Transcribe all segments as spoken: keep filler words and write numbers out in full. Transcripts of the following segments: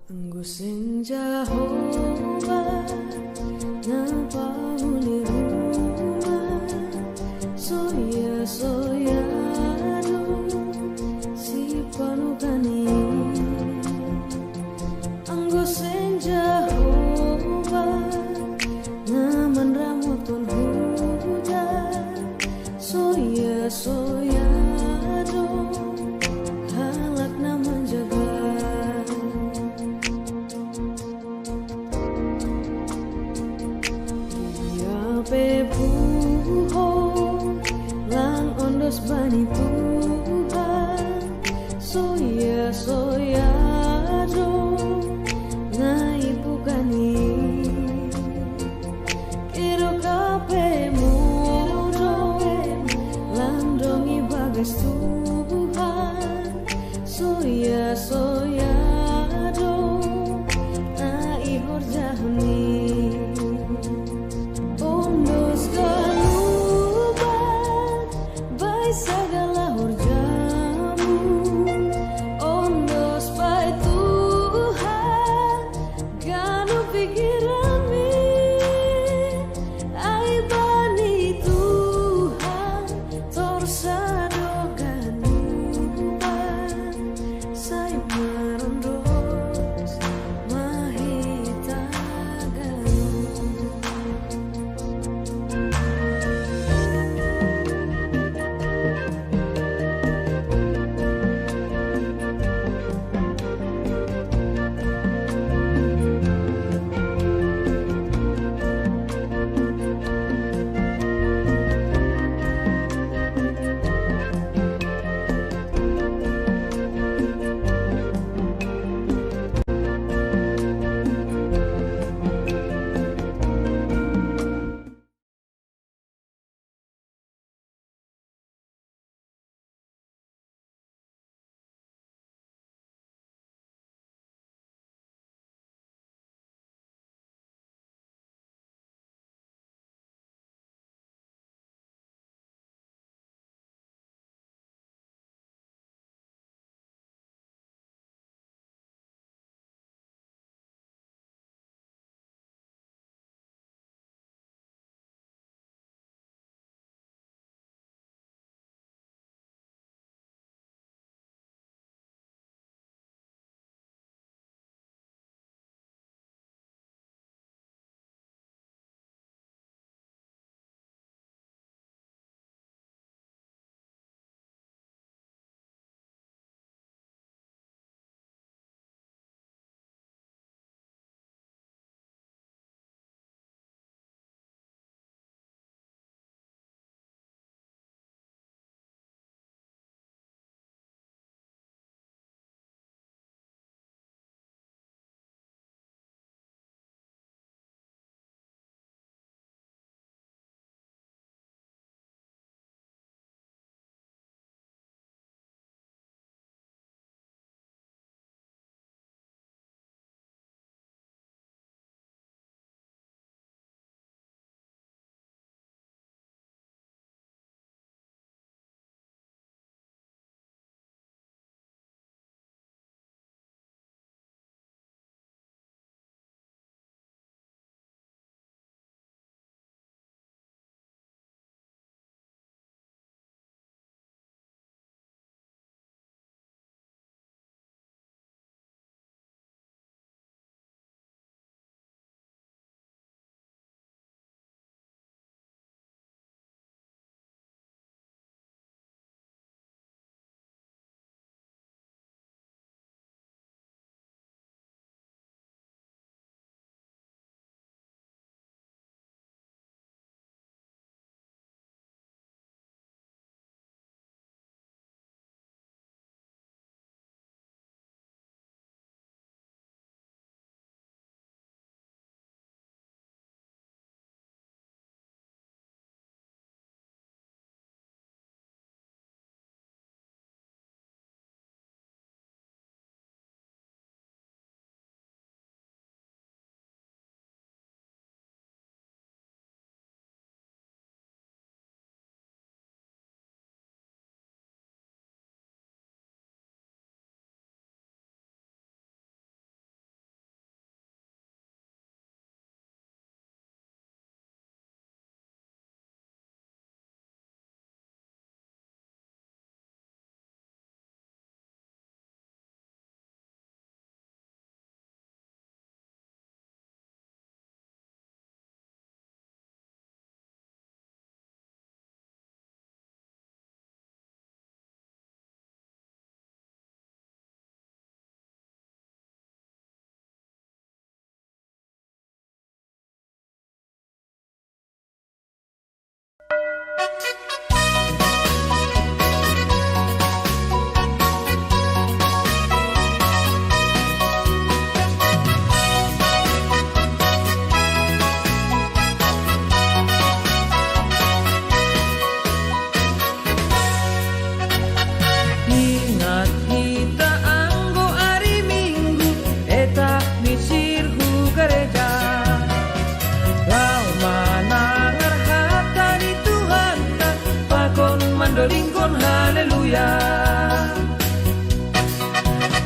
Anggo seng Jahowa na pahuli ruma, soya-soya do sipanukani. Anggo seng Jahowa na manramothon huta, soya-soya do halak na manjaga. Ia pe puho lang ondos bani Tuhan, soya-soya do na ipukani. Kedo hape mudar lang dong ibagas Tuhan, soya-soya do na ihorjahon i. Ondos ganup bai sagala horjamu, ondos bai Tuhan ganup pikiranmi. Ai bani Tuhan torus do ganupan, sai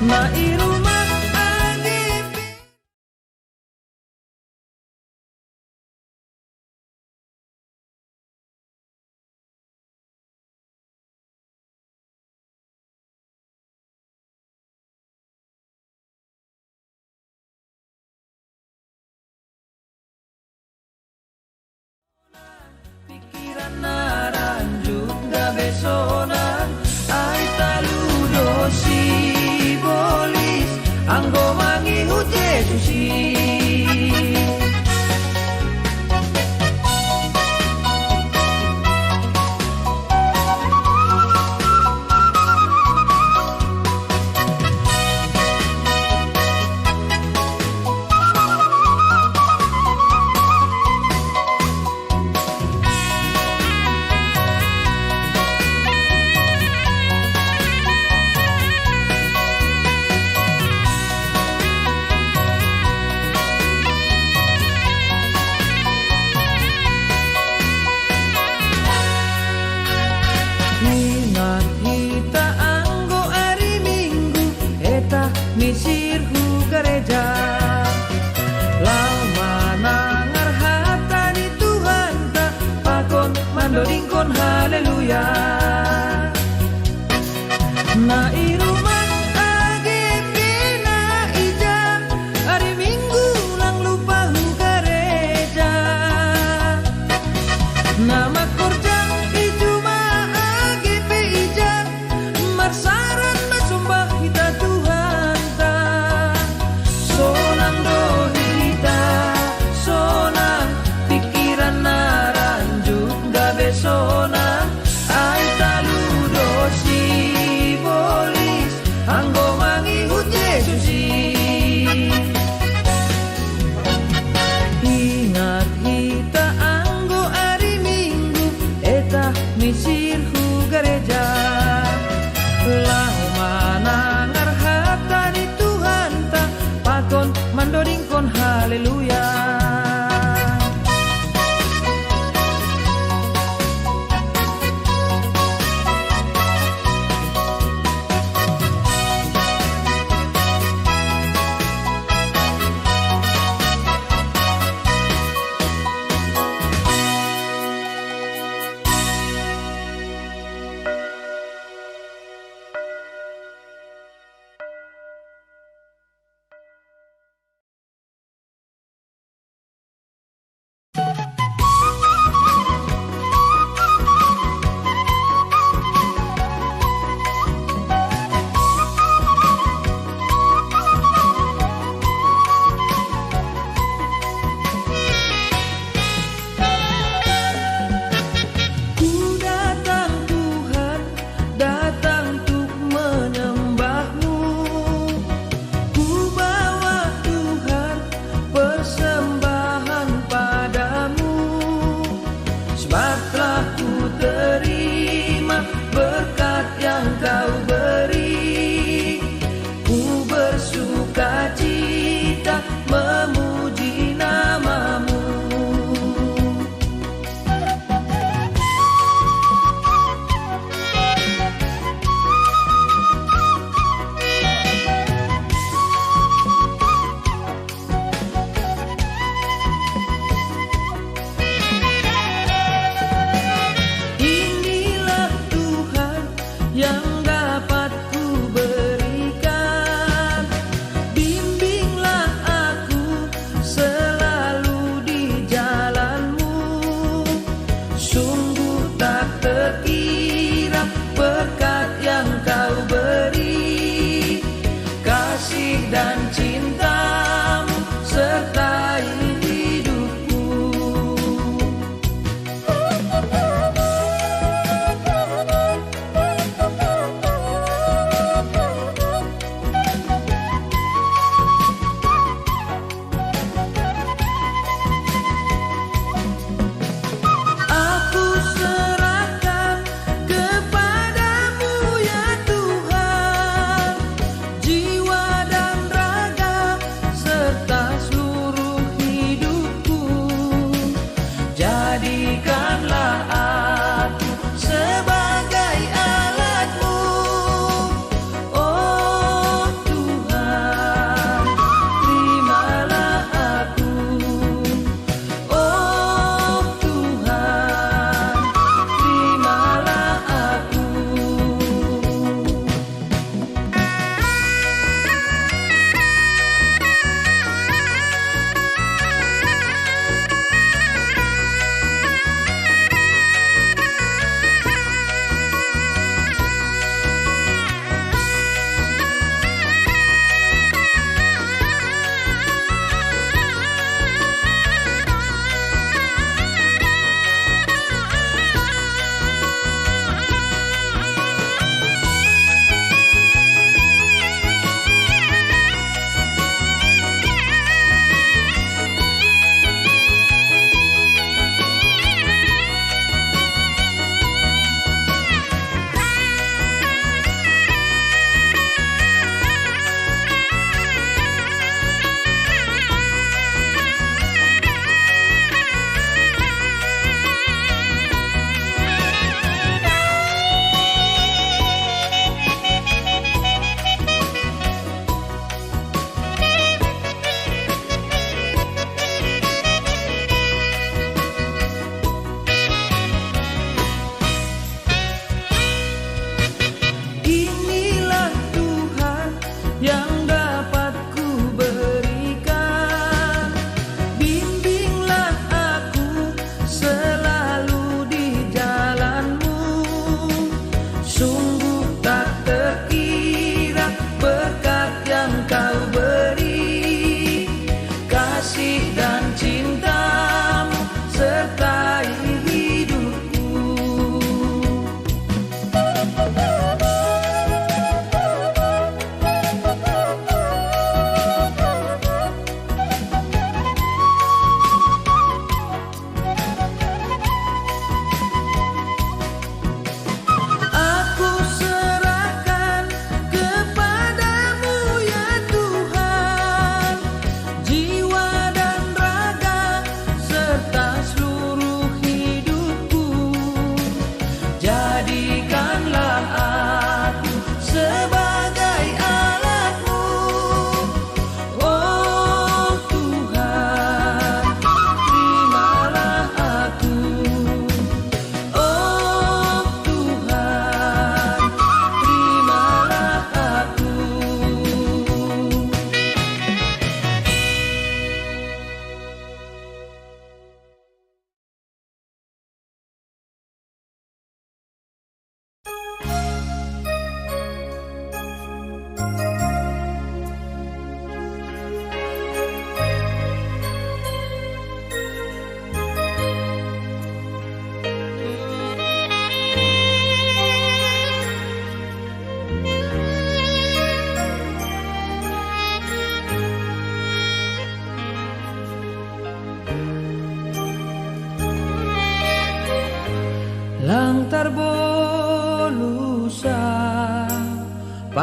Na i rumah age pe Pikiran na ranjut gabe sonang, ai talu do sibolis, anggo mangihut Jesus i. Ingat hita anggo ari Minggu, eta misir hu gareja. Laho manangar hata ni Tuhanta, pakon mandodingkon haleluya. Na i rumah age pe na ija, ari Minggu lang lupa hu gareja. Na mangkorja i juma age pe ija, marsaran marsomba hita Tuhanta. Sonang do hita, sonang, pikiran na ranjut gabe sonang, ai talu do sibolis,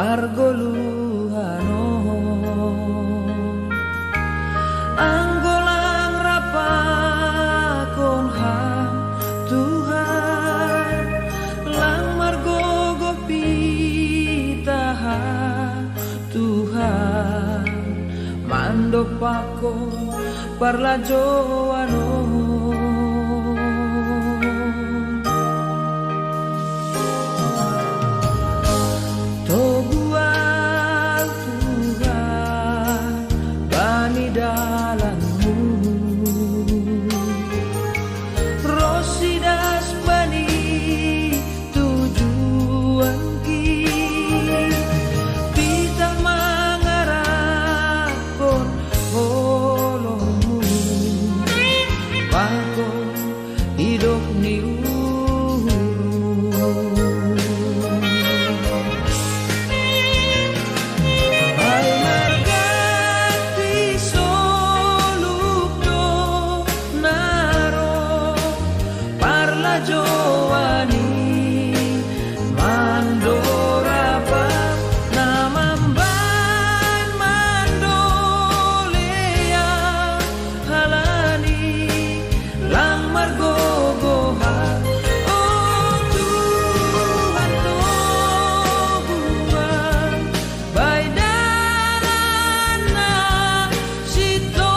Margoluhano, anggo lang rapakon Ham Tuhan, lang margogoh pitaha Tuhan, mandopakon parlajouan on. Toguang Tuhan bani dalanMu, ros idas bani tujuanki, pitah mangaraphon holongMu pakon idop ni uhurMu. Ai marganti solup do na roh parlajouan i, mandorapa na mambahen mandolean halani lang margogohan. O Tuhan toguang, bahen dalan na sintong.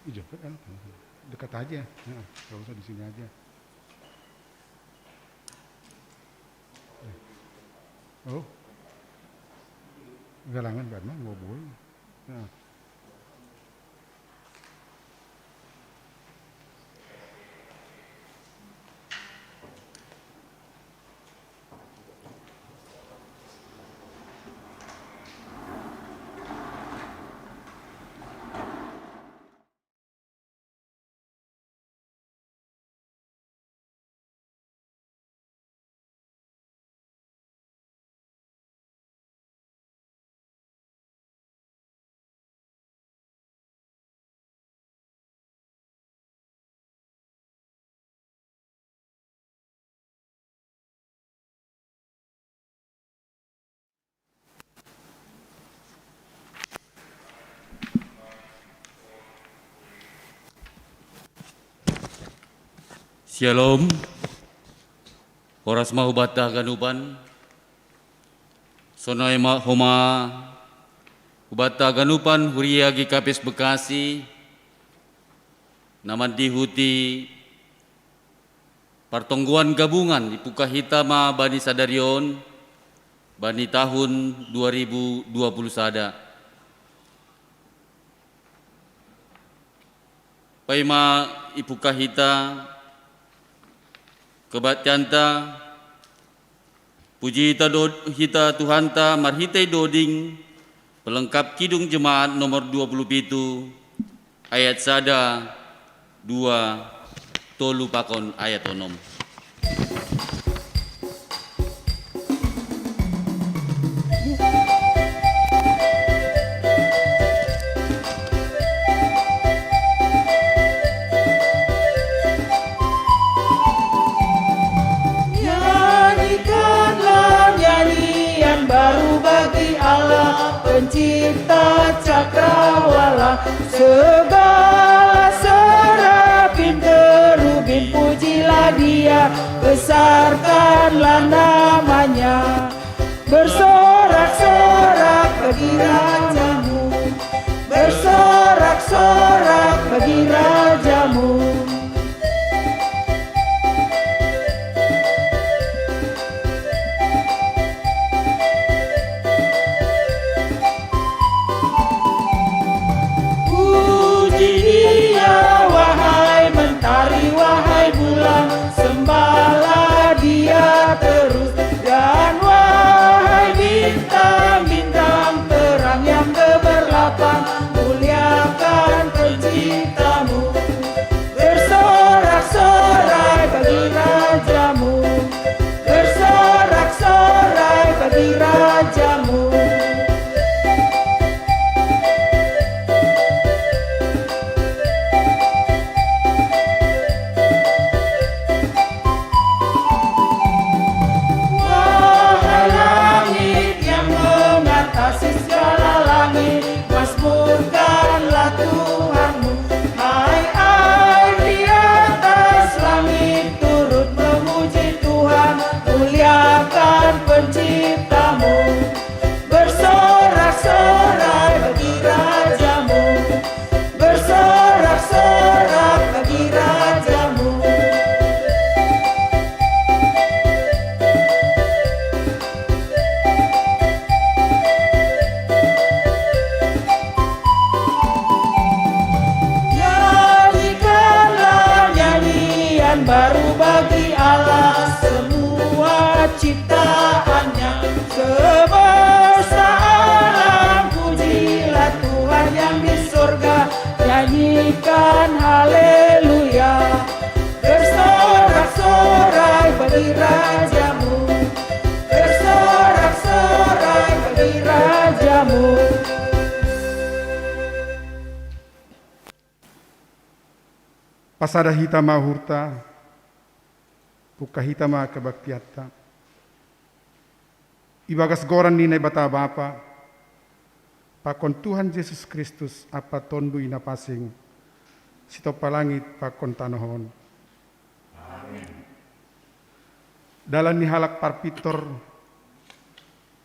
Ih, jemput enak. Dekat aja. Nah, nggak usah di sini aja. Oh. Galangan kan, Mang, nggak boleh. Nah. Syalom. Horas ma hubanta haganupan. Sonai ma homa hubanta haganupan huria G K P S Bekasi, na mandihuti partonggoan gabungan, ipungkah hita ma bani sadari on, bani tahun dua ribu dua puluh sada. Paima ipungkah hita kebaktianta, puji hita do-, hita Tuhanta marhitei doding pelengkap Kidung Jemaat nomor dua puluh pitu, ayat sada, dua, tolu pakon ayat onom. Nyanyikanlah nyanyian baru bagi Allah, Pencipta cakrawala. Segala serafim kerubim, pujilah Dia, besarkanlah nama-Nya. Bersorak-sorak bagi Rajamu, bersorak-sorak bagi Rajamu. Baru bagi Allah semua ciptaannya. Semesta alam, pujilah Tuhan yang di surga. Nyanyikan haleluya. Bersorak-sorai bagi rajamu. Bersorak-sorai bagi rajamu. Pasada hita ma uhurta, pungka hita ma kabaktianta. Ibagas goran ni Naibata Bapa, pakon Tuhan Jesus Kristus ampa Tonduy Napansing, sitompa langit pakon tanoh on. Amin. Dalan ni halak parpintor,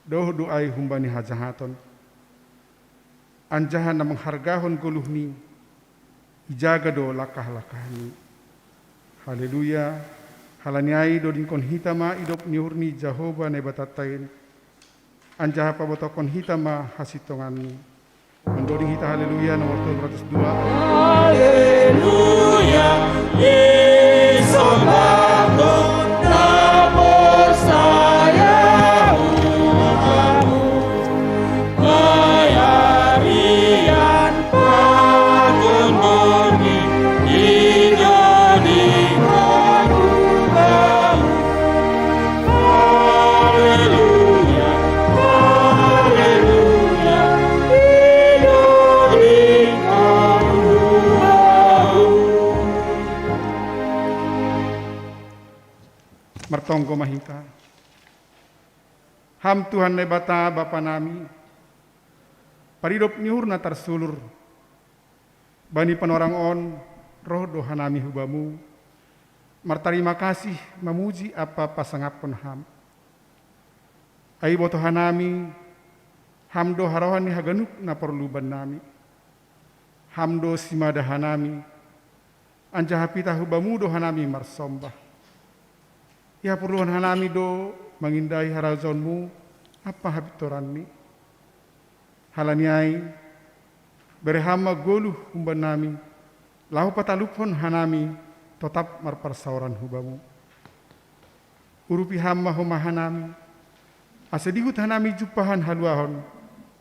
dohot do ai humbani hajahaton, anjaha na manghargahon goluhni, ijaga do langkah-langkahni. Haleluya. Halani ai dodingkon hita ma idop ni uhur ni Jahowa Naibatanta in, anjaha pabotohkon hita ma hasintonganni. Mandoding hita haleluya nomor tolu ratus dua. Haleluya, isombahku na porsaya umatmu, maiarian pakon borngin, idodingkon umatmu. Haleluya, haleluya, idodingkon umatmu. Martonggo ma hita. Ham Tuhan Naibata Bapa nami, paridop ni uhur na tarsulur, bani panorang on roh do hanami hu Bamu, martarima kasih, mamuji ampa pasangaphon Ham. Ai ibotoh hanami, Ham do harohan ni haganup na porlu bannami. Ham do simada hanami, anjaha pitah hu Bamu do hanami marsombah. Ihaporluhon hanami do mangindahi harajaonMu ampa hapintoranMi. Halani ai, bere Ham ma goluh humbannami, laho pataluphon hanami totap marparsaoran hu Bamu. Urupi Ham ma homa hanami, ase dihut hanami jumpahon haluahon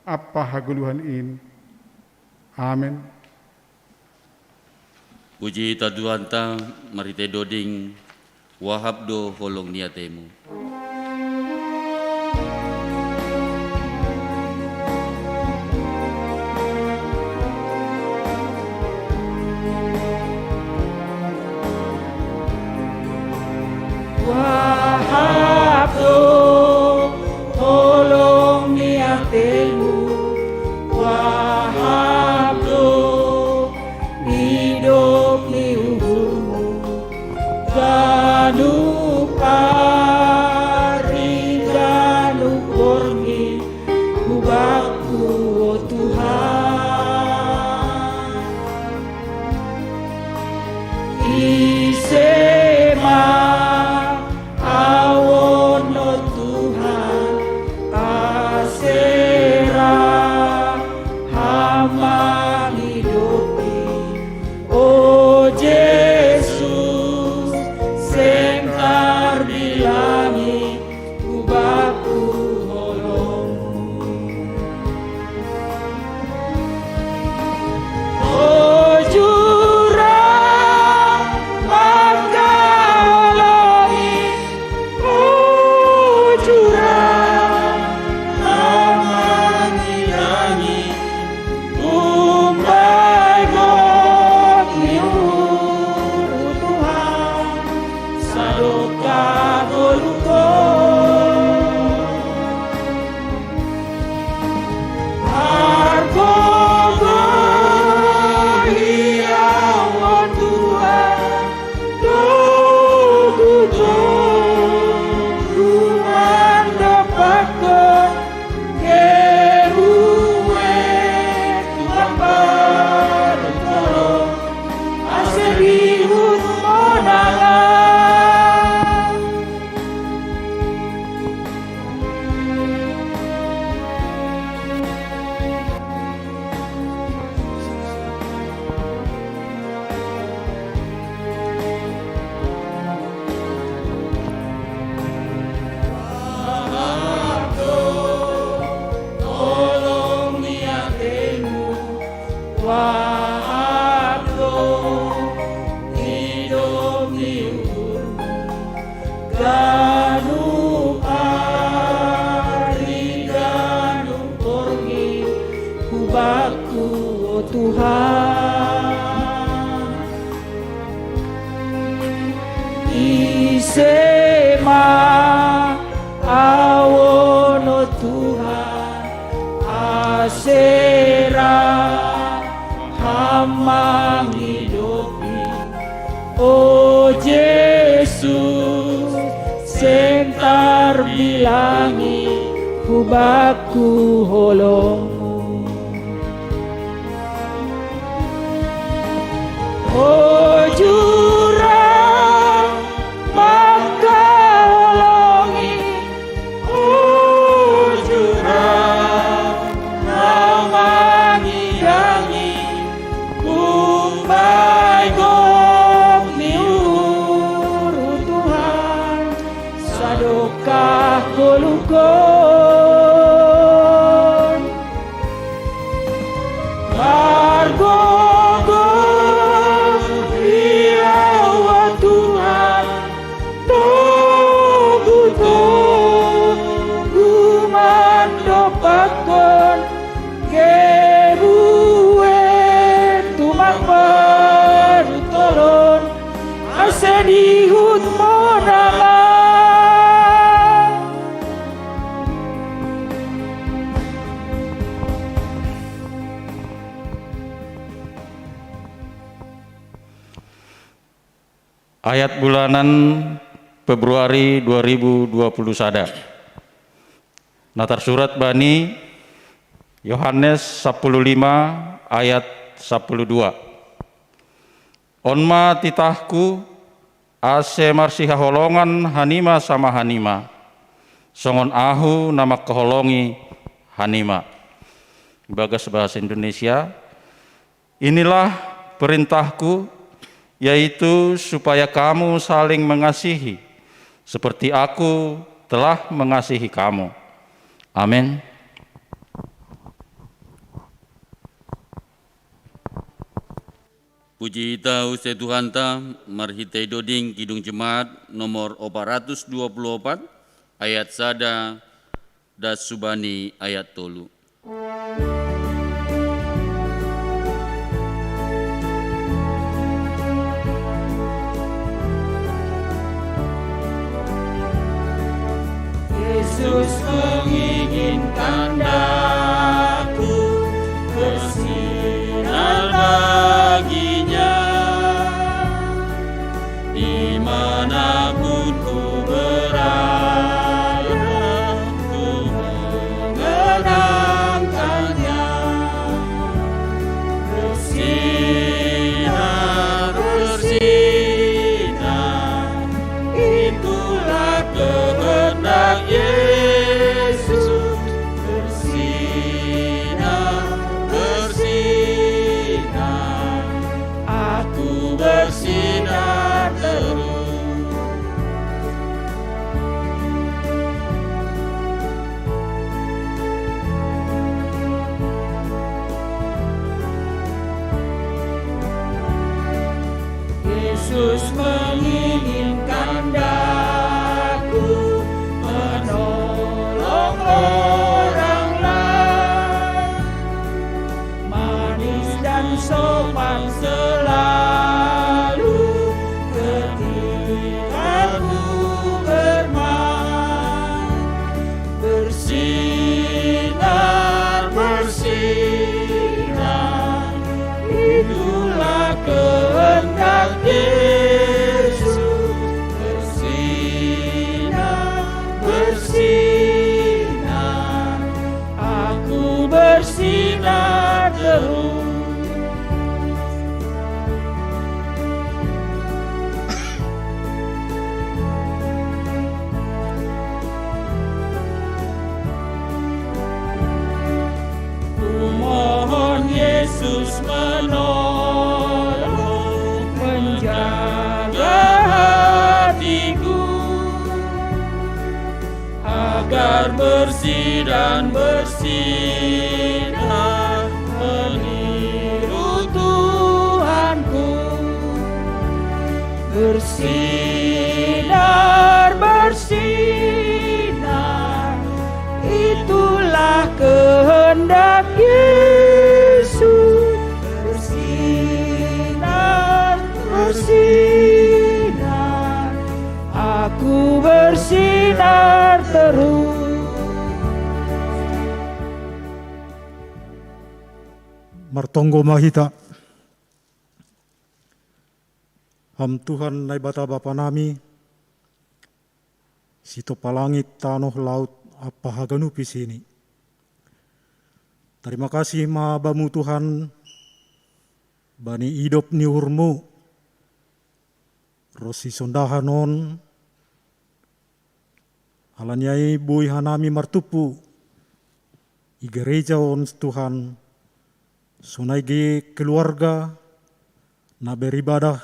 ampa hagoluhan in. Amen. Puji hita Tuhanta marhitei doding, "Wahap do holong ni atemu." Wahap do holong ni atemu, wahap do idop ni uhurmu, ganup ari ganup borngin, hu Bakku, o Tuhan. Ise ma Ahu on, o Tuhan, ase ra Ham mangidopi. O Jesus, seng tarbilangi hu Bakku holongmu. O jurang mangkaholongi, o jurang mangidangi, umbai gok ni uhur, Tuhan, sadokah goluhkon. Margogohi Ahu, o Tuhan, togutogu mandompakkon keluh tu pambaru toro, ase dihut monangan. Ganu pari ganu porngi hubaku, o Tuhan. Ise ma awono Tuhan, asera hamangidopi, o Jesus, sentar bilangi hubaku holongmu. O Jurang makaholongi, o Jurang mamangidangi, umbai gok ni uru Tuhan, sadokah golukon. Margogo ia wa Tuhan, togu-togu mandopakon, gebuen tumang marutolon, ase dihut monangan. Ayat bulanan Februari dua ribu dua puluh sada. Na tarsurat bani Yohanes sapuluh lima ayat sapuluh dua. On ma titahku, ase marsihaholongan hanima sama hanima, songon ahu na mangkaholongi hanima. Bagas bahasa Indonesia, inilah perintahku, yaitu supaya kamu saling mengasihi, seperti aku telah mengasihi kamu. Amin. Puji hita use Tuhanta, marhitei doding Kidung Jemaat nomor opat ratus dua puluh opat, ayat sada, das subani ayat tolu. Yesus menginginkan daku bersinar baginya, dimanapun ku berada, ku mengenangkannya. Bersinar, bersinar, itulah kehendak Yesus. Bersinar, bersinar, aku bersinar terus. Yesus menginginkan daku menolong orang lain. Manis dan sopan selalu ketika ku bermain. Bersinar, bersinar, itulah kehendak Yesus. Bersinar, bersinar, aku bersinar terus. Ku mohon Yesus menolong, menjaga hatiku, agar bersih dan bersinar meniru Tuhanku. Bersinar, Bersinar, itulah kehendak Yesus. Bersinar, bersinar, aku bersinar terus. Martonggo ma hita. Ham Tuhan Naibata Bapa nami, sitompa langit, tanoh, laut, ampa haganup isini. Tarima kasih ma Bamu Tuhan, bani idop ni uhurMu, ronsi sondahan on, halani ai boi hanami martumpu i gereja on Tuhan, sonai ge keluarga na beribadah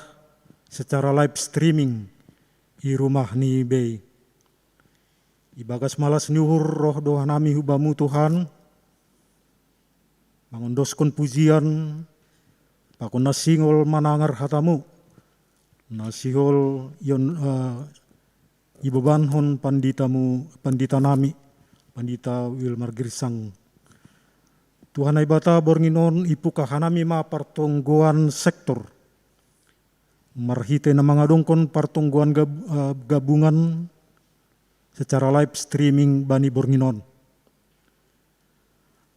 secara live streaming i rumah ni bei. Ibagas malas ni uhur roh do hanami hu Bamu Tuhan, mangondoskon pujian, pakon na sihol manangar hataMu, na sihol ion, uh, ibobankon panditaMu, pandita nami, pandita Wilmar Girsang. Tuhan Naibata, borngin on ipuka hanami ma partonggoan sektor, marhite na mangadongkon partonggoan gab, uh, gabungan secara live streaming bani borngin on.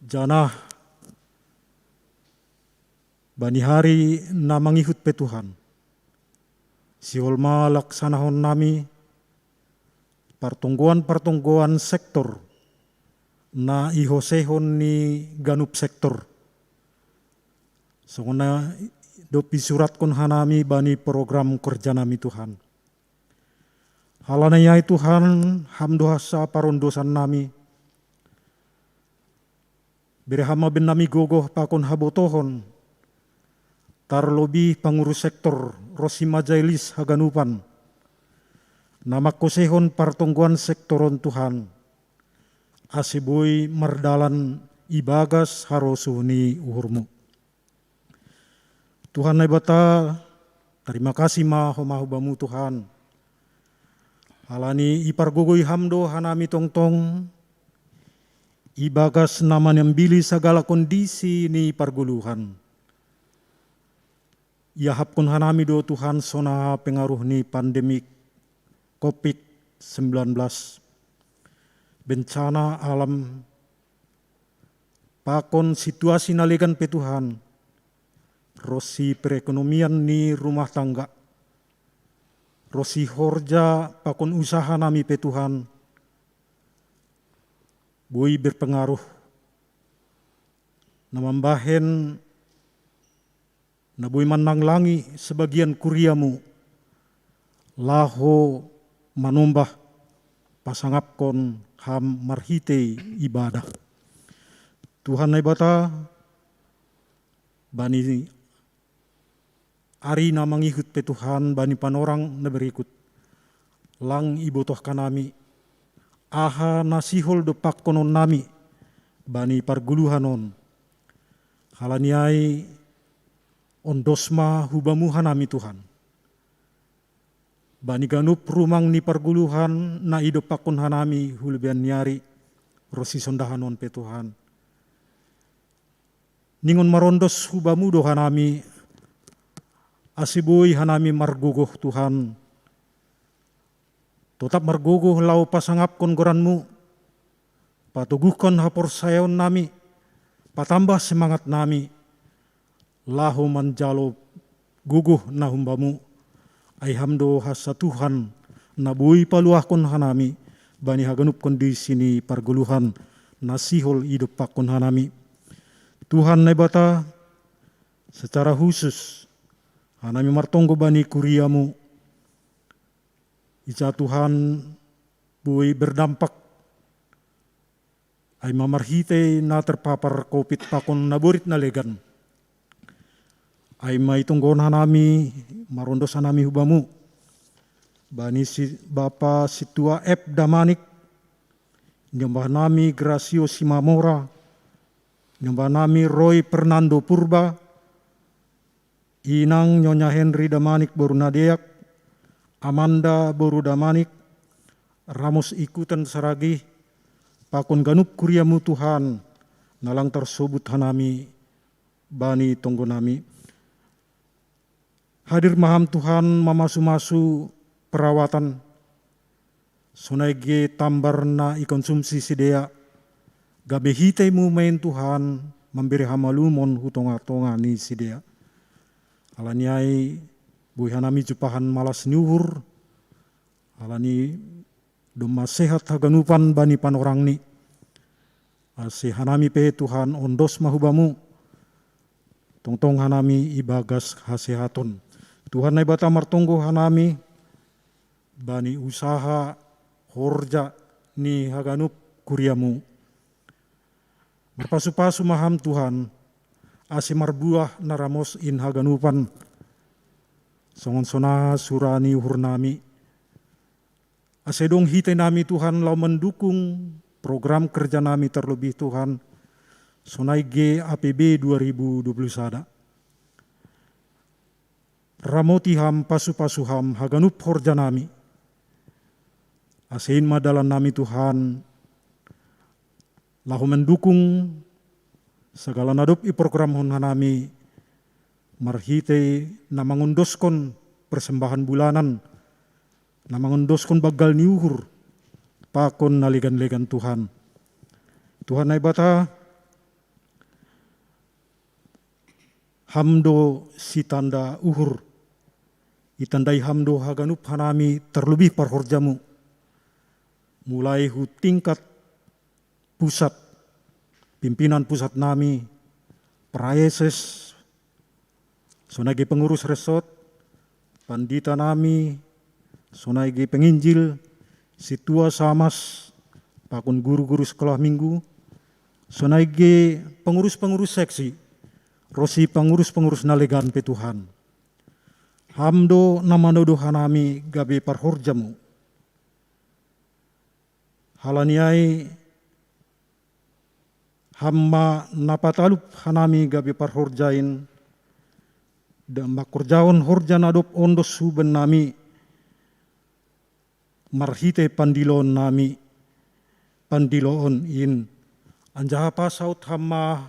Janah bani hari na mangihut pe Tuhan, sihol ma laksanahon nami partonggoan-partonggoan sektor na ihosehon ni ganup sektor, songon na dob isuratkon hanami bani program kerja nami Tuhan. Halani ai Tuhan, Ham do hansa parondosan nami. Bere Ham ma bennami gogoh pakon habotohon, tarlobih pangurus sektor ronsi majelis haganupan, na mangkosehon partonggoan sektor on Tuhan, ase boi mardalan ibagas harosuh ni uhurMu. Tuhan Naibata, tarima kasih ma homa hu Bamu Tuhan. Halani ipargogoi Ham do hanami tongtong, ibagas na manambili sagala kondisi ni pargoluhan. Iahapkon hanami do Tuhan songon pengaruh ni pandemi covid sembilan belas, bencana alam, pakon situasi na legan pe Tuhan, ronsi perekonomian ni rumah tangga, ronsi horja pakon usaha nami pe Tuhan, boi berpengaruh, na mambahen na boi mannanglangi sebagian kuriaMu, laho manombah pasangapkon Ham marhite ibadah. Tuhan Naibata, bani ari na mangihut pe Tuhan bani panorang na berikut, lang ibotoh hanami aha na sihol dompakkonon nami bani pargoluhan on. Halani ai ondos ma hu Bamu hanami Tuhan, bani ganup rumang ni pargoluhan na idompakkon hanami hu lebean ni ari ronsi sondahan on pe Tuhan. Ningon marondos hu Bamu do hanami, ase boi hanami margogoh Tuhan, totap margogoh laho pasangapkon goranMu, patoguhkon haporsayaon nami, patambah semangat nami, laho manjalo gogoh na humbamu. Ai Ham do hansa Tuhan na boi paluahkon hanami bani haganup kondisi ni pargoluhan na sihol idompakkon hanami. Tuhan Naibata, secara khusus hanami martonggo bani kuriamu, ija Tuhan boi berdampak, ai ma marhitei na terpapar covid pakon na borit na legan. Ai ma itonggohon hanami, marondos hanami hu Bamu, bani si Bapa Sintua F Damanik, niombah nami Grasio Simamora, niombah nami Roy Fernando Purba, Inang Nyonya Henry Damanik boru Nadeak, Amanda boru Damanik, Ramos ikutan saragi pakon ganup kuriamu Tuhan, nalang tarsobut hanami bani tonggonami. Hadir maham Tuhan mamasu-masu perawatan, sonai ge tambar na ikonsumsi sidea, gabe hitaimu main Tuhan, mambere hamalumon hu tonga-tonga ni sidea. Alaniai boi hanami jupahan malas ni uhur, alani domma sehat haganupan bani panorangni. Ase hanami pe Tuhan ondos mahubamu, tongtong hanami ibagas hasehaton. Tuhan Naibata martonggo hanami bani usaha horja ni haganup kuriamu. Marpasu-pasu maham Tuhan, ase marbuah na ramos in haganupan, songon sona sura ni uhurnami. Ase dong hitainami Tuhan lau mendukung program kerjanami terlebih Tuhan, sonai ge A P B dua ribu dua puluh sada. Ramoti ham pasu-pasu ham haganup horjanami. Asein ma dalannami Tuhan, laho mendukung sagala na dob iprogramhon hanami marhitei na mangondoskon persembahan bulanan, na mangondoskon banggal ni uhur, pakon na legan-legan Tuhan. Tuhan Naibata, ham do sitanda uhur, itandai ham do haganup hanami terlebih parhorjamu. Mulai hu tingkat pusat, pimpinan pusat nami, praeses, sonai ge pengurus resort, pandita nami, sonai ge penginjil, situa samas, pakon guru-guru sekolah minggu, sonai ge pengurus-pengurus seksi, ronsi pengurus-pengurus na legan pe Tuhan. Ham do na manodo hanami gabe parhorjamu. Halaniai ham ma na patalup hanami gabe parhorjain, da mangkorjahon horja na dob ondos hu bennami marhitei pandiloon nami, pandiloon in. Anjaha pasaut ham ma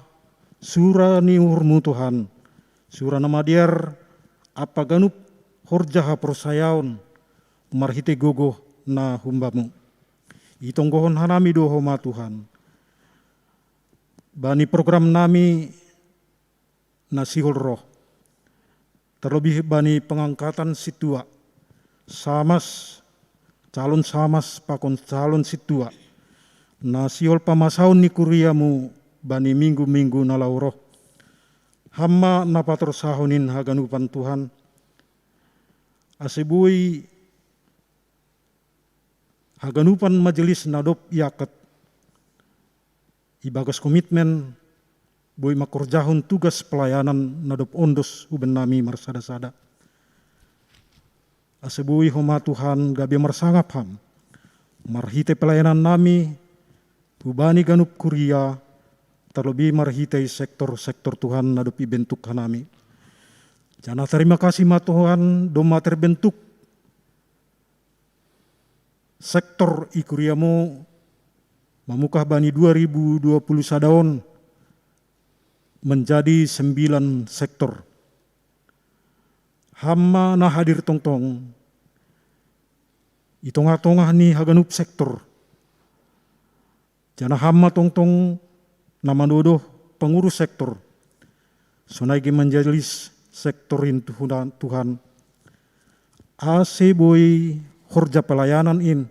sura ni uhurmu Tuhan, sura na madear ampa ganup horja haporsayaon marhitei gogoh na humbamu. Itonggohon hanami do homa Tuhan. Bani program nami na sihol roh, terlebih bani pengangkatan situa, samas, calon samas pakon calon situa, na sihol pamasaon ni kuriamu bani minggu-minggu na laho roh. Ham ma na patorsahon in haganupan Tuhan, ase boi haganupan majelis na dob iangkat ibagas komitmen, boi mangkorjahon tugas pelayanan na dob ondos hu bennami marsada-sada. Ase boi homa Tuhan gabe marsangap ham marhitei pelayanan nami hubani ganup kuria, terlebih marhitei sektor-sektor Tuhan na dob ibentuk hanami. Janah tarima kasih ma Tuhan, domma terbentuk sektor i kuriamu mamungkah bani dua ribu dua puluh sada on menjadi sembilan sektor. Ham ma na hadir tongtong i tongah-tongah ni haganup sektor. Janah ham ma tongtong na manodo pengurus sektor, sonai ge majelis sektor in Tuhan, Tuhan, ase boi horja pelayanan in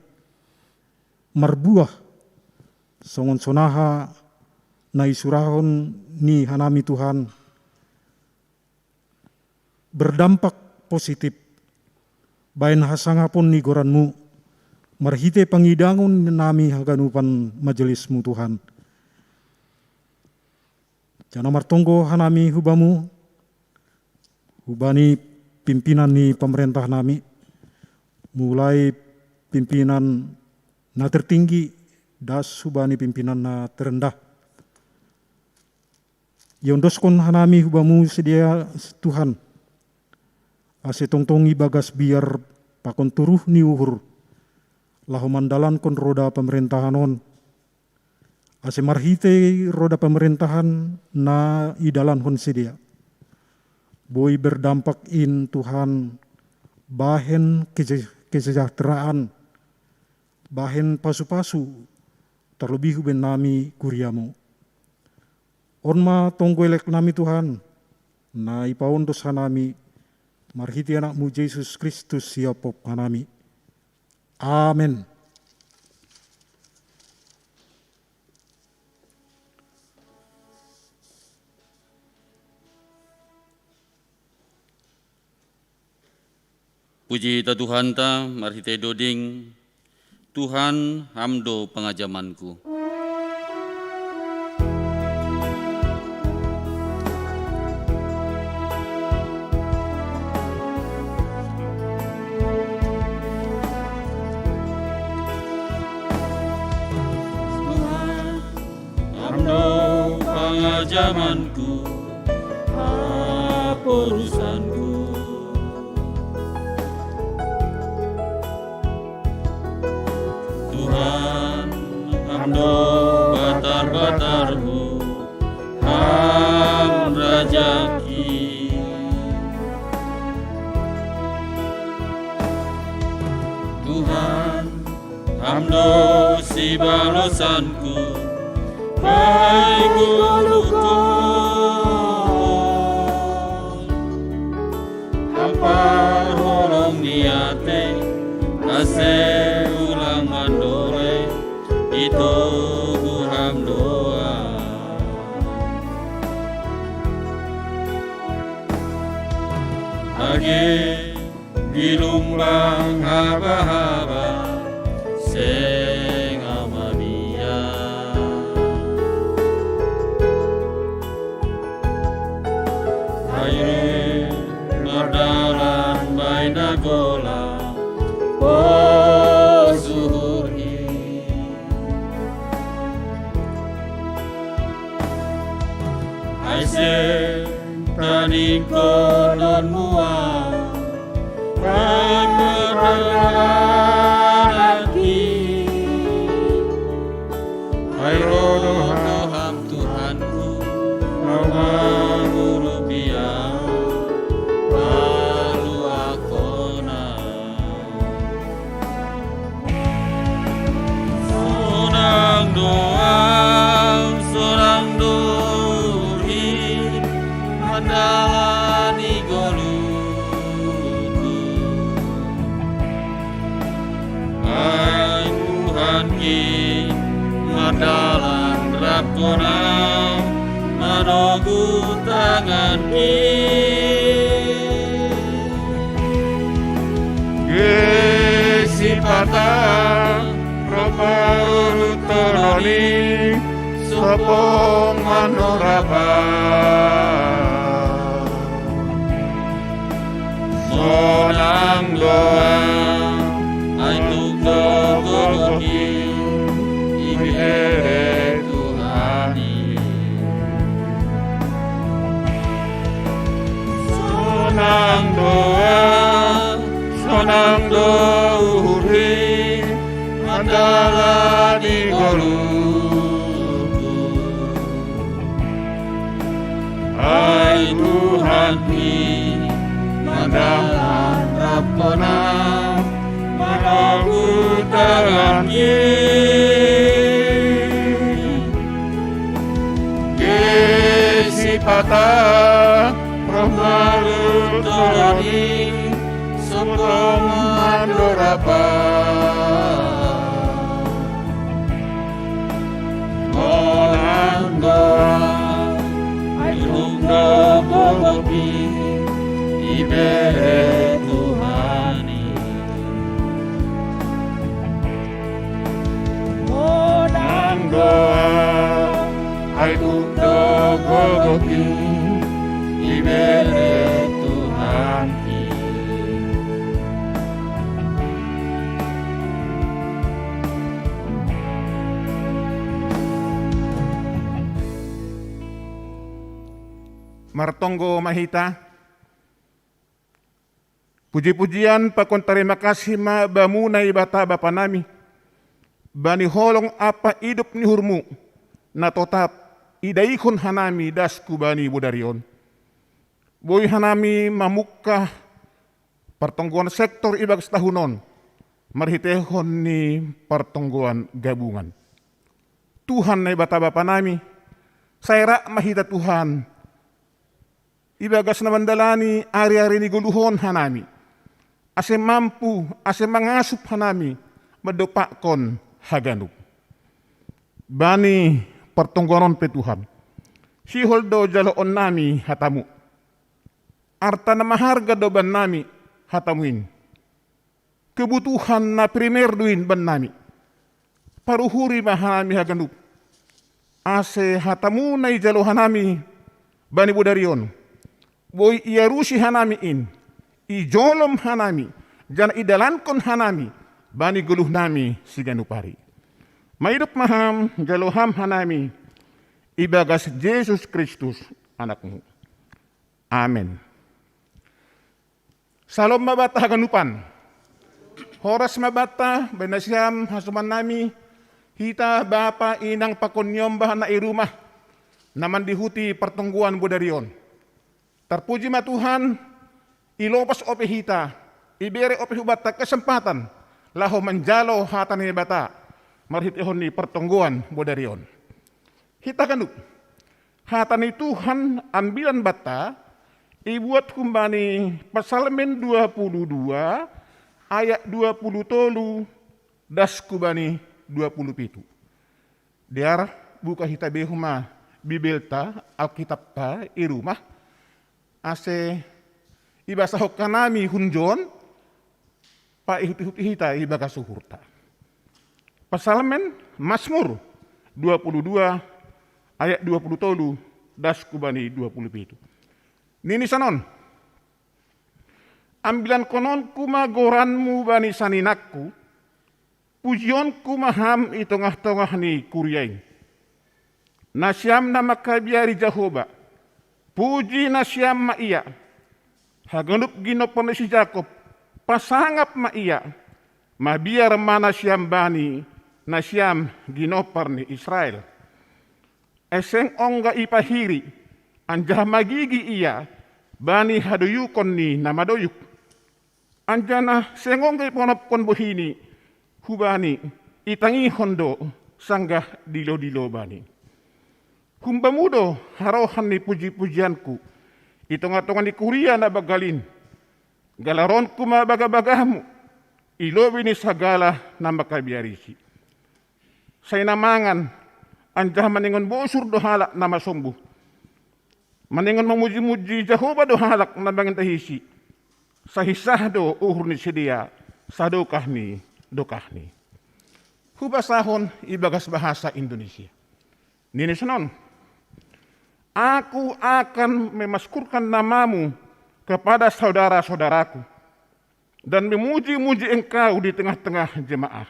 marbuah songon sonaha na isurahon ni hanami Tuhan, berdampak positif bahen hasangapon ni goranmu marhitei pangidangon nami haganupan majelismu Tuhan. Janah martonggo hanami hubamu, hubani pimpinan ni pamarentah nami, mulai pimpinan na tertinggi das hubani pimpinan na terendah. Iondoskon hanami hubamu sidea Tuhan, ase tongtong ibagas biar pakon turuh ni uhur, laho mandalankon roda pamarentahan on, ase marhitei roda pamarentahan na idalankon sidea, boi berdampak in Tuhan bahen kese-, kesejahteraan, bahen pasu-pasu, terlebih hubennami kuriamu. On ma tonggo eleknami Tuhan, na ipaondos hanami, marhitei anakmu Jesus Kristus siophop hanami. Amen. Puji ta Tuhanta, marhitei doding, Tuhan, Ham do pangajamanku. Tuhan, Ham do pangajamanku, haporusanku. Tuhan, Ham do batar-batarhu, Ham rajangki. Tuhan, Ham do sibalosanku, bahen Hualuhon. Ham parholong ni atei, ase ulang mandolei, itogu Ham do ahu. Age di lumbang haba-haba, seng Ahu mabiar. Age mardalan bahen na golap, pos uhurhi. Ai seng tadingkononmu ahu, ai mardalan anggi. Ai ro do Ham Tuhanku, laho mangurupi ahu, paluahon ahu. Sonang do ahu, sonang do uhurhi, mandalani ngoluku. Ai Tuhanki, mardalan rap Ho nang manogu tanganki. Ge sipata ro paruntolon i, sompong mandorab. Sonang do ahu, ai tuk do gogohi ibere Tuhan i. Sonang do ahu, sonang do uhurhi, mandalani ngoluku. Ai Tuhanki, mardalan rap Ho nang manogu tanganki. Ge sipata ro paruntolon i, sompong mandorab. Sonang do ahu, ai tuk do gogohi ibere Tuhan i. Sonang do ahu, ai tuk do gogohi ibere Tuhan i. Martonggo ma hita. Puji-pujian pakon tarima kasih ma Bamu Naibata Bapa nami, bani holong ampa idop ni uhurmu, na totap idaihon hanami das hu bani bodari on. Boi hanami mamungkah partonggoan sektor ibagas tahun on, marhiteihon ni partonggoan gabungan. Tuhan Naibata Bapa nami, sai rap ma hita Tuhan, ibagas na mandalani ari-ari ni goluhon hanami, ase mampu, ase mangasup hanami mandompakkon haganup. Bani partonggoan on pe Tuhan, sihol do jaloon nami hatamu. Arta na maharga do bannami hatamu in. Kebutuhan na primer do in bannami. Paruhuri ma hanami haganup, ase hatamu na ijalo hanami bani bodari on, boi iarusi hanami in, ijolom hanami, janah idalankon hanami bani goluhnami siganup ari. Maidop ma ham, jalo ham hanami, ibagas Jesus Kristus, Anakmu. Amen. Salom ma banta haganupan. Horas ma banta, bahen nasiam hasomannami, hita bapa inang pakon niombah na i rumah, na mandihuti partonggoan bodari on. Tarpuji ma Tuhan, ilopas ope hita, ibere ope hubanta kesempatan, laho manjalo hata ni Naibata, marhiteihon ni partonggoan bodari on. Hita ganup. Hata ni Tuhan ambilan banta, ibuat humbani Psalmen dua puluh dua, ayat dua puluh tolu, das hu bani dua puluh pitu. Dear, buka hita be homa Bibelta, Alkitabta, i rumah, ase ibasahon hanami hunjon, paihut-ihuti hita ibagas uhurta. Psalmen, Masmur dua puluh dua, ayat dua puluh tolu, das hu bani dua puluh pitu. Nini sonon: Ambilankononku ma goranmu bani saninangku, pujionku ma ham i tongah-tongah ni kuria in. Nasiam na mangkabiari Jahowa, puji nasiam ma Ia. Haganup ginomper ni si Jakob, pasangap ma Ia. Mabiar ma nasiam bani, nasiam ginomper ni Israel. Ai seng ongga ipahiri, anjaha magigi Ia bani hadoyukon ni na madoyuk. Anjaha seng ongga iponopkon bohini hu Bani, itangihon do sanggah dilo-dilo Bani. Humbamu do harohan ni puji-pujianku i tongah-tongah ni kuria na banggal in. Galaronku ma baga-bagamu i lobei ni sagala na mangkabiarisi. Sai na mangan anjaha maningon bosur do halak na masombuh. Maningon mamuji-muji Jahowa do halak na mangindahisi. Sai sah do uhur ni sidea sadokah ni dokahni. Hubasahon ibagas bahasa Indonesia. Nini sonon: Aku akan memaskurkan namamu kepada saudara-saudaraku dan memuji-muji engkau di tengah-tengah jemaah.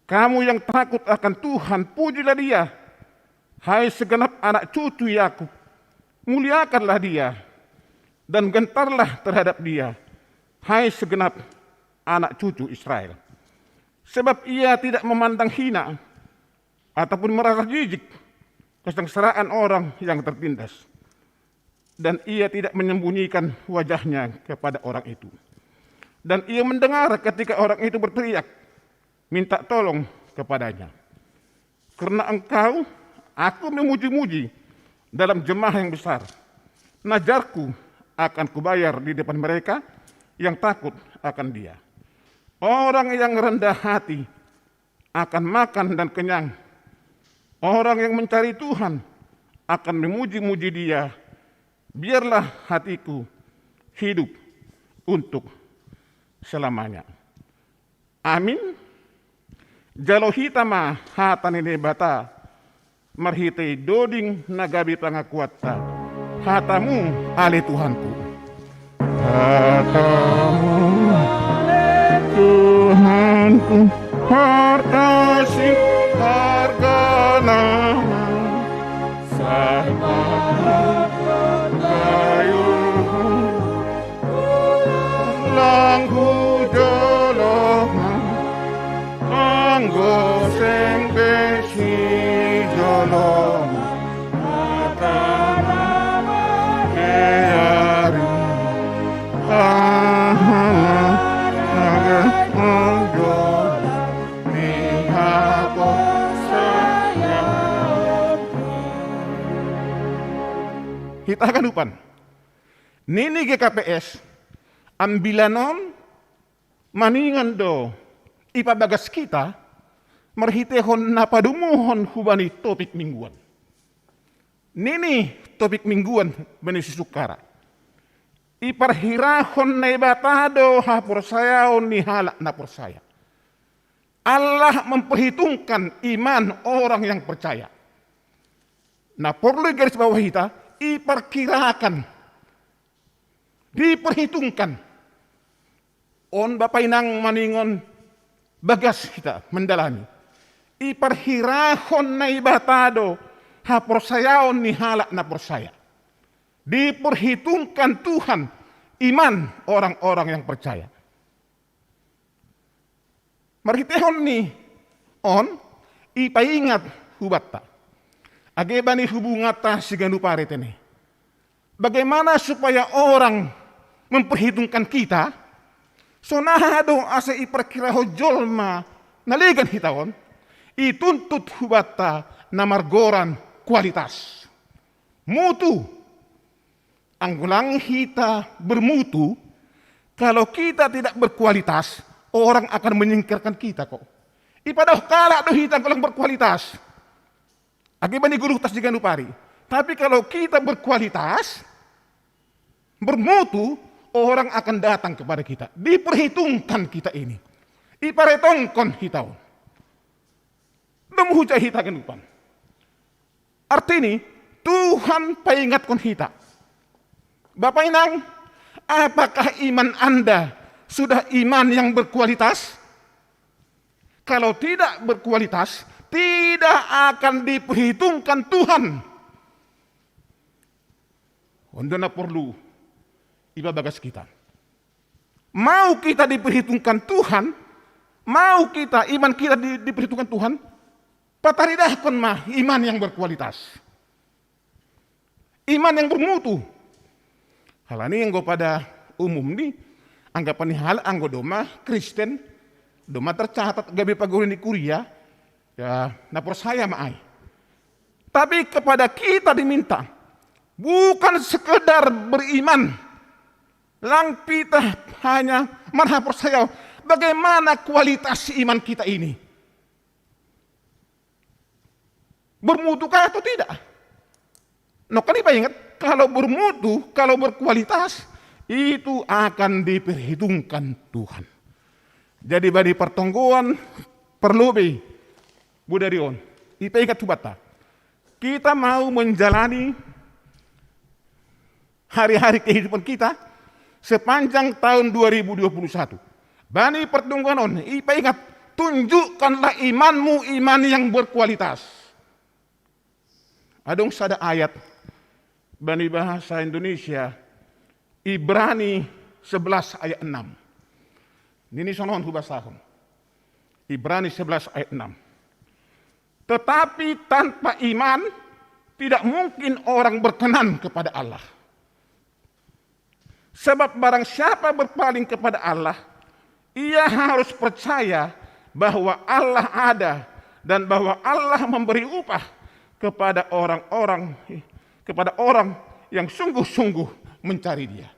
Kamu yang takut akan Tuhan, pujilah Dia. Hai segenap anak cucu Yakub, muliakanlah Dia dan gentarlah terhadap Dia, hai segenap anak cucu Israel. Sebab Ia tidak memandang hina ataupun merasa jijik kesengsaraan orang yang tertindas. Dan Ia tidak menyembunyikan wajah-Nya kepada orang itu. Dan Ia mendengar ketika orang itu berteriak minta tolong kepada-Nya. Karena engkau, Aku memuji-muji dalam jemaah yang besar. Najar-Ku akan Kubayar di depan mereka yang takut akan Dia. Orang yang rendah hati akan makan dan kenyang. Orang yang mencari Tuhan akan memuji-muji Dia. Biarlah hatiku hidup untuk selamanya. Amin. Jalo hita ma hata ni Naibata marhitei doding na gabe pangakuanta. Hata-Mu ale Tuhanku. Hata-Mu ale Tuhanku, harta si hargana. Sai paruhon kayuhon, langhu joloma, anggo Taha ganupan. Nini G K P S, ambilan on maningon do ipabagas hita marhitehon na padumuhon hubani topik mingguan. Nini topik mingguan bani si Sukara. Iparhirahon Naibata do haporsayaon ni halak na porsaya. Allah memperhitungkan iman orang yang percaya. Na porlu garis bawah hita, iperkirakan, diperhitungkan. On bapa inang maningon bagas hita mendalani. Iperhirahon Naibata do haporsayaon ni halak na porsaya. Diperhitungkan Tuhan iman orang-orang yang percaya. Marhitehon ni on, ipaingat hubanta. Age bani hubunganta siganup ari tene. Bagaimana supaya orang memperhitungkan kita? Sonaha do asa iperkirahon jolma na legan hita on? Ituntut hubanta na margoran kualitas. Mutu. Anggo lang hita bermutu, kalau kita tidak berkualitas, orang akan menyingkirkan kita kok. Ipadaoh kalak do hita anggo lang berkualitas. Age bani goluhta siganup ari. Tapi kalau kita berkualitas, bermutu, orang akan datang kepada kita. Diperhitungkan kita ini. Iparetongkon hita on. Domu huja hita ganupan. Artini, Tuhan paingatkon hita. Bapa inang, apakah iman Anda sudah iman yang berkualitas? Kalau tidak berkualitas, tidak akan diperhitungkan Tuhan. On do na porlu ipabagas hita. Mau kita diperhitungkan Tuhan, mau kita, iman kita di, diperhitungkan Tuhan, pataridahkon ma iman yang berkualitas. Iman yang bermutu. Halani anggo pada umumni, anggapan ni halak anggo domma Kristen, domma tercatat gabe pagori ni kuria, ya, na porsaya ma ai. Tapi kepada kita diminta, bukan sekedar beriman, lang hita hanya marhaporsayaon. Bagaimana kualitas iman kita ini? Bermutu kah atau tidak? Nongkan ipaingat, kalau bermutu, kalau berkualitas, itu akan diperhitungkan Tuhan. Jadi bani partonggoan parlobei bodari on, ipaingat hubanta. Kita mau menjalani hari-hari kehidupan kita sepanjang tahun dua ribu dua puluh satu. Bani partonggoan on, ipaingat, tunjukkanlah imanmu iman yang berkualitas. Adong sada ayat bani bahasa Indonesia, Ibrani sebelas ayat enam. Nini sonon hubasahon. Ibrani sebelas ayat enam. Tetapi tanpa iman, tidak mungkin orang berkenan kepada Allah. Sebab barang siapa berpaling kepada Allah, ia harus percaya bahwa Allah ada dan bahwa Allah memberi upah kepada orang-orang kepada orang yang sungguh-sungguh mencari Dia.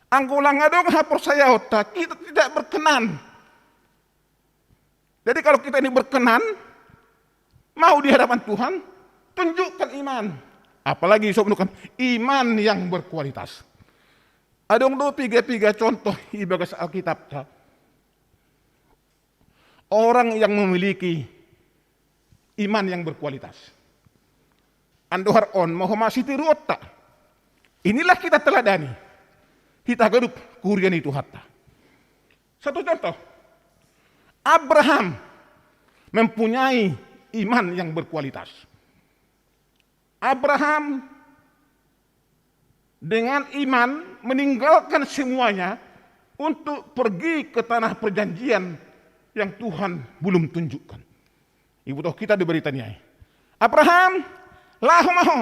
Anggo lang adong haporsayaonta, kita tidak berkenan. Jadi kalau kita ini berkenan, mau di hadapan Tuhan, tunjukkan iman. Apalagi so menunjukkan iman yang berkualitas. Adong do piga-piga contoh ibagas Alkitab. Orang yang memiliki iman yang berkualitas. Andohar on ma ho ma sitiruonta. Inilah kita teladani. Hita ganup kuria ni Tuhanta. Satu contoh, Abraham mempunyai iman yang berkualitas. Abraham dengan iman meninggalkan semuanya untuk pergi ke tanah perjanjian yang Tuhan belum tunjukkan. Ibotoh hita di berita ni ai. Abraham, laho ma ho.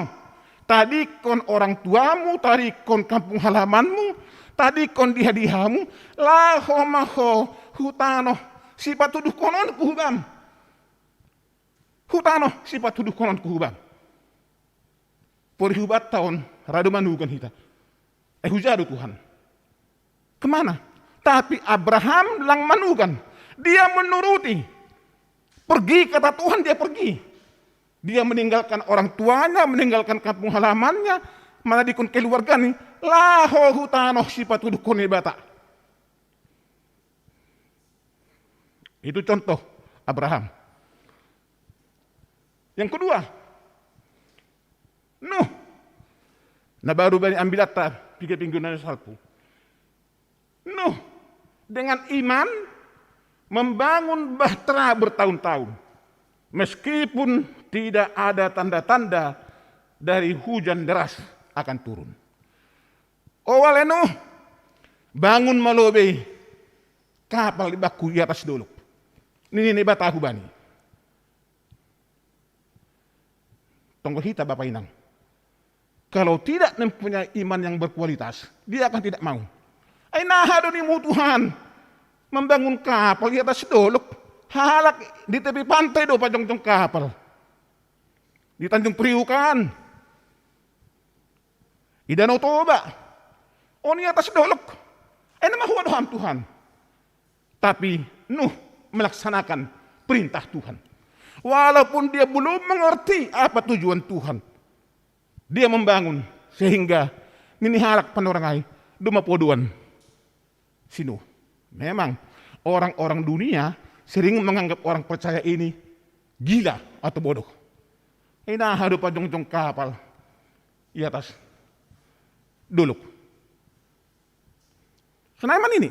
Tadingkon orang tuamu, tadingkon kampung halamanmu, tadingkon diha-dihamu, laho ma ho hu tanoh sipatuduhkononku hu bam. Hu tanoh sipatuduhkononku hu bam. Porihubat tahun radu manugan hita. Eh, hujadu Tuhan. Kemana? Tapi Abraham lang manugan. Dia menuruti. Pergi kata Tuhan, dia pergi. Dia meninggalkan orang tuanya, meninggalkan kampung halamannya, mana dikon keluarga nih. Laho hutano sipatuduhkon Naibata. Itu contoh Abraham. Yang kedua, Nuh. Nah, baru bani ambilatta piga minggu na salpu. Nuh dengan iman membangun bahtera bertahun-tahun, meskipun tidak ada tanda-tanda dari hujan deras akan turun. O ale Nuh, bangun ma lobei kapal di bakku i atas dolok. Nini Naibata hubani. Tonggo hita, Bapa Inang. Kalau tidak mempunyai iman yang berkualitas, dia akan tidak mau. Ai naha do nimu Tuhan membangun kapal i atas dolok? Halak di tepi pantai do pajongjong kapal. Di Tanjung Priuk an. Di Danau Toba. On i atas dolok. Ai na mahua do ham Tuhan. Tapi Nuh melaksanakan perintah Tuhan. Walaupun dia belum mengerti apa tujuan Tuhan. Dia membangun sehingga nini halak panorang ai, doma podoan si Nuh. Memang orang-orang dunia sering menganggap orang percaya ini gila atau bodoh. Ai naha do pajongjong kapal i atas dolok? Senaman ini.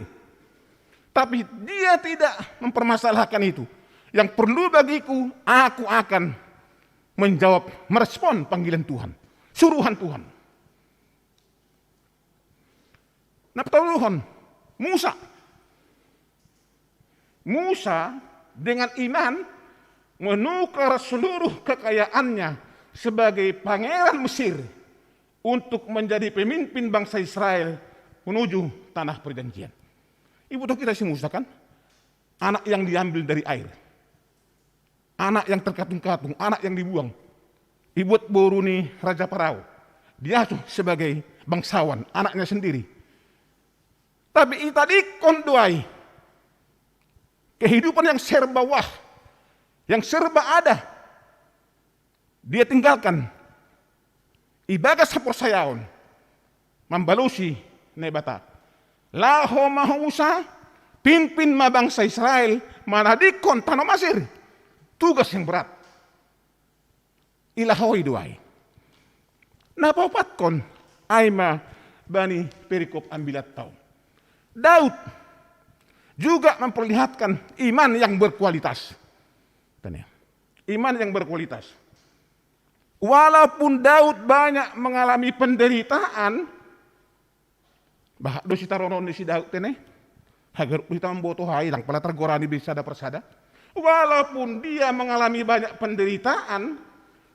Tapi dia tidak mempermasalahkan itu. Yang perlu bagiku, aku akan menjawab, merespon panggilan Tuhan, suruhan Tuhan. Nah, patoluhon, Musa. Musa dengan iman menukar seluruh kekayaannya sebagai pangeran Mesir untuk menjadi pemimpin bangsa Israel menuju tanah perjanjian. Iboto hita si Musa kan? Anak yang diambil dari air. Anak yang terkatung-katung, anak yang dibuang. Ibuat boru ni Raja Parao. Diasuh sebagai bangsawan, anaknya sendiri. Tapi itadingkon do ai kehidupan yang serba wah, yang serba ada. Dia tinggalkan ibagas haporsayaon, mambalosi Naibata. Laho ma ho Musa, pimpin ma bangsa Israel manadingkon tano Mesir. Tugas yang berat. Ilahoi do ai. Na paopatkon, ai ma bani perikop ambilatta on. Daud juga memperlihatkan iman yang berkualitas. Tene. Iman yang berkualitas. Walaupun Daud banyak mengalami penderitaan, bah, do sitaronon ni si Daud tene. Hagarup do hita mamboto, hai, lang pala targorani be sada persada. Walaupun dia mengalami banyak penderitaan,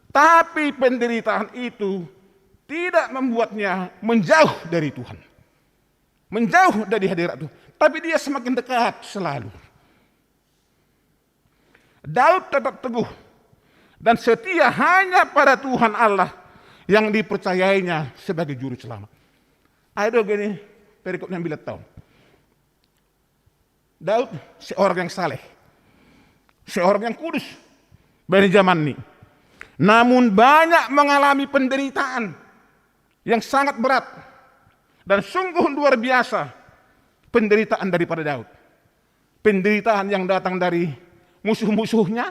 tapi penderitaan itu tidak membuatnya menjauh dari Tuhan. Menjauh dari hadirat Tuhan. Tapi dia semakin dekat selalu. Daud tetap teguh dan setia hanya pada Tuhan Allah yang dipercayainya sebagai juru selamat. Ai do geni perikop ni ambilatta on. Daud seorang yang saleh, seorang yang kudus bani jamanni. Namun banyak mengalami penderitaan yang sangat berat dan sungguh luar biasa penderitaan daripada Daud. Penderitaan yang datang dari musuh-musuhnya,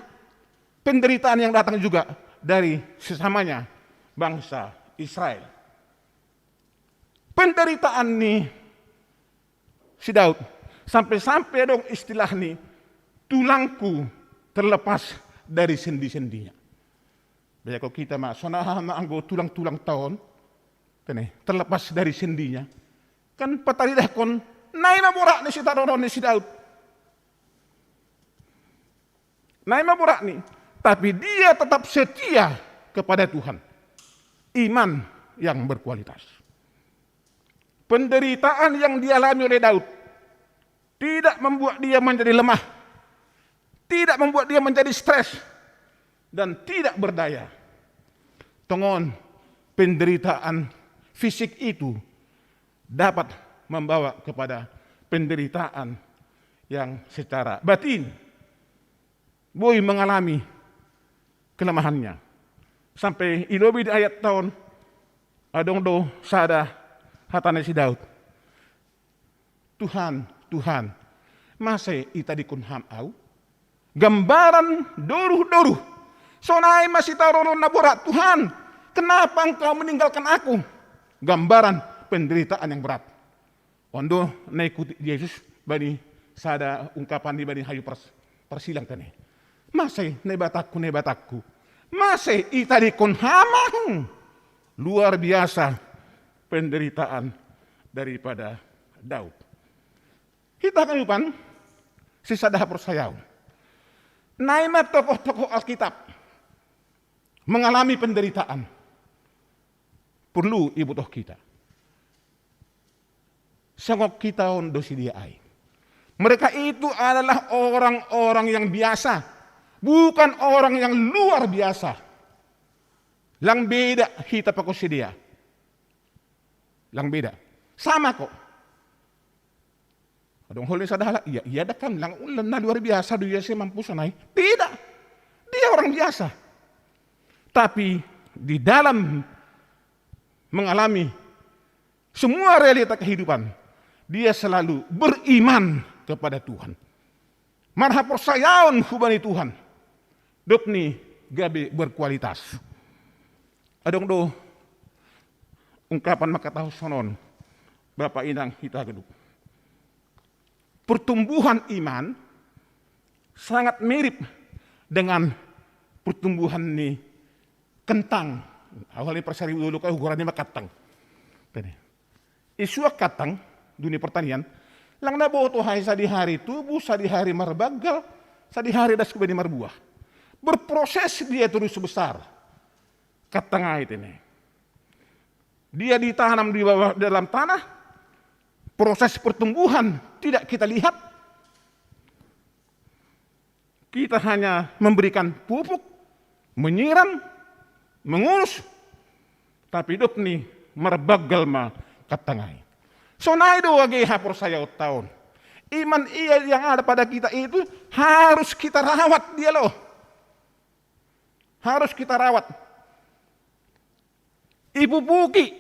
penderitaan yang datang juga dari sesamanya bangsa Israel. Penderitaan ni si Daud, sampai-sampai adong istilah ni, "Tulangku terlepas dari sendi-sendinya." Biasa kalau kita ma, sonaha ma anggo tulang-tulangta on, tene, terlepas dari sendinya. Kan pataridahkon, nai ma boratni sitaronon ni si Daud. Nai ma boratni, tapi dia tetap setia kepada Tuhan. Iman yang berkualitas. Penderitaan yang dialami oleh Daud tidak membuat dia menjadi lemah, tidak membuat dia menjadi stres, dan tidak berdaya. Tongon, penderitaan fisik itu dapat membawa kepada penderitaan yang secara batin. Boy mengalami kelemahannya. Sampai ilobi di ayat taon, adong do sada hatana si Daud. Tuhan, Tuhan, mase itadikon ham au? Gambaran doruh-doruh. Sonai masitaronon na borat, Tuhan, kenapa engkau meninggalkan aku? Gambaran penderitaan yang berat. Ondo naikuti Jesus bani sada ungkapan di bani hayu pers, persilang tene. Mase nebatakku, nebatakku. Mase itadikon ham au? Luar biasa penderitaan daripada Daud. Hita kanupan, sisada haporsayaon. Naima tokoh-tokoh Alkitab mengalami penderitaan. Perlu ibotoh kita. Songok kita ondo si dia ai. Mereka itu adalah orang-orang yang biasa, bukan orang yang luar biasa. Lang beda hita pako si dia. Lang beda. Sama kok. Adong hol ni sada halak, iya, iya da kan lang ulan na luar biasa do iya se mampu sonai. Tidak. Dia orang biasa. Tapi di dalam mengalami semua realita kehidupan, dia selalu beriman kepada Tuhan. Marhaporsayaon hubani Tuhan. Dob ni gabe berkualitas. Adong do ungkapan mangkatahon sonon, Bapa inang hita ganup. Pertumbuhan iman sangat mirip dengan pertumbuhan ni kentang. Au hali parsaribu ulu ka uguran ni ma kentang. Tene. Isuak kentang, dunia pertanian, lang na boto hai sadihari tubuh, sadihari marbanggal, sadihari das kubani marbuah. Berproses dia terus besar. Kentang ai tene. Dia ditanam di bawah dalam tanah, proses pertumbuhan tidak kita lihat. Kita hanya memberikan pupuk, menyiram, mengurus, tapi dob ni marbanggal ma kentang ai. Sonai do age haporsayaonta on. Iman ia yang ada pada kita itu harus kita rawat dia loh. Harus kita rawat. Ipupuki,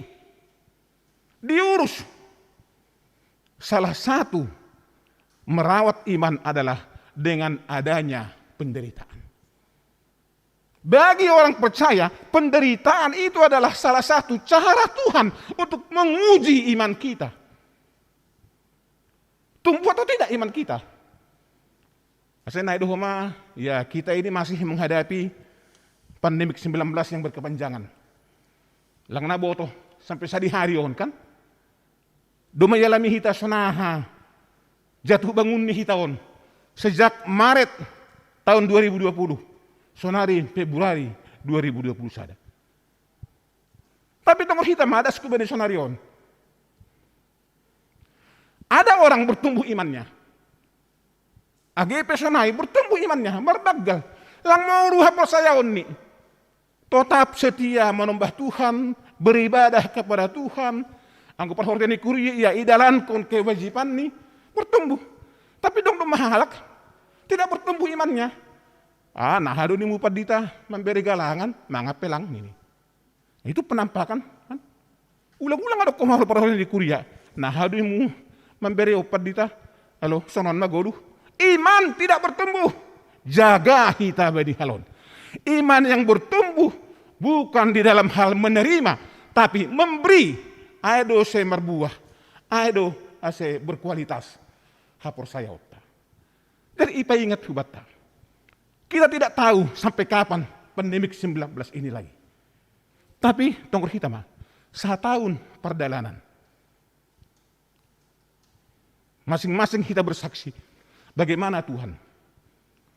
diurus. Salah satu merawat iman adalah dengan adanya penderitaan. Bagi orang percaya, penderitaan itu adalah salah satu cara Tuhan untuk menguji iman kita. Tumbuh atau tidak iman kita? Asa nai do homa, ya, kita ini masih menghadapi pandemik sembilan belas yang berkepanjangan. Lang na boto sampai sadihari on kan? Doma ialami hita sonaha jatuh bangun ni hita on sejak Maret tahun dua ribu dua puluh, sonari Februari dua ribu dua puluh sada. Tapi tongor hita ma das kubani sonari on. Ada orang bertumbuh imannya. Age pe sonai bertumbuh imannya, marbanggal. Lang moru haporsayaonni. Tetap setia menombah Tuhan, beribadah kepada Tuhan. Anggo parhorja ni kuria ia idalankon kewajibanni, bertumbuh. Tapi dong do ma halak tidak bertumbuh imannya. Ah, naha do nimu pandita mambere galangan, mangan pe lang nini. Itu penampakan kan? Ulang-ulang adong ho parhorja ni kuria. Naha do nimu mambere pandita. Alo, sonon ma goluh. Iman tidak bertumbuh. Jaga hita bani halon. Iman yang bertumbuh bukan di dalam hal menerima, tapi memberi. Ai do ase marbuah. Ai do ase berkualitas haporsayaonta. Jadi ipaingat hubanta. Kita tidak tahu sampai kapan pandemik sembilan belas ini lagi. Tapi tongor hita ma, sataon pardalanan. Masing-masing hita bersaksi bagaimana Tuhan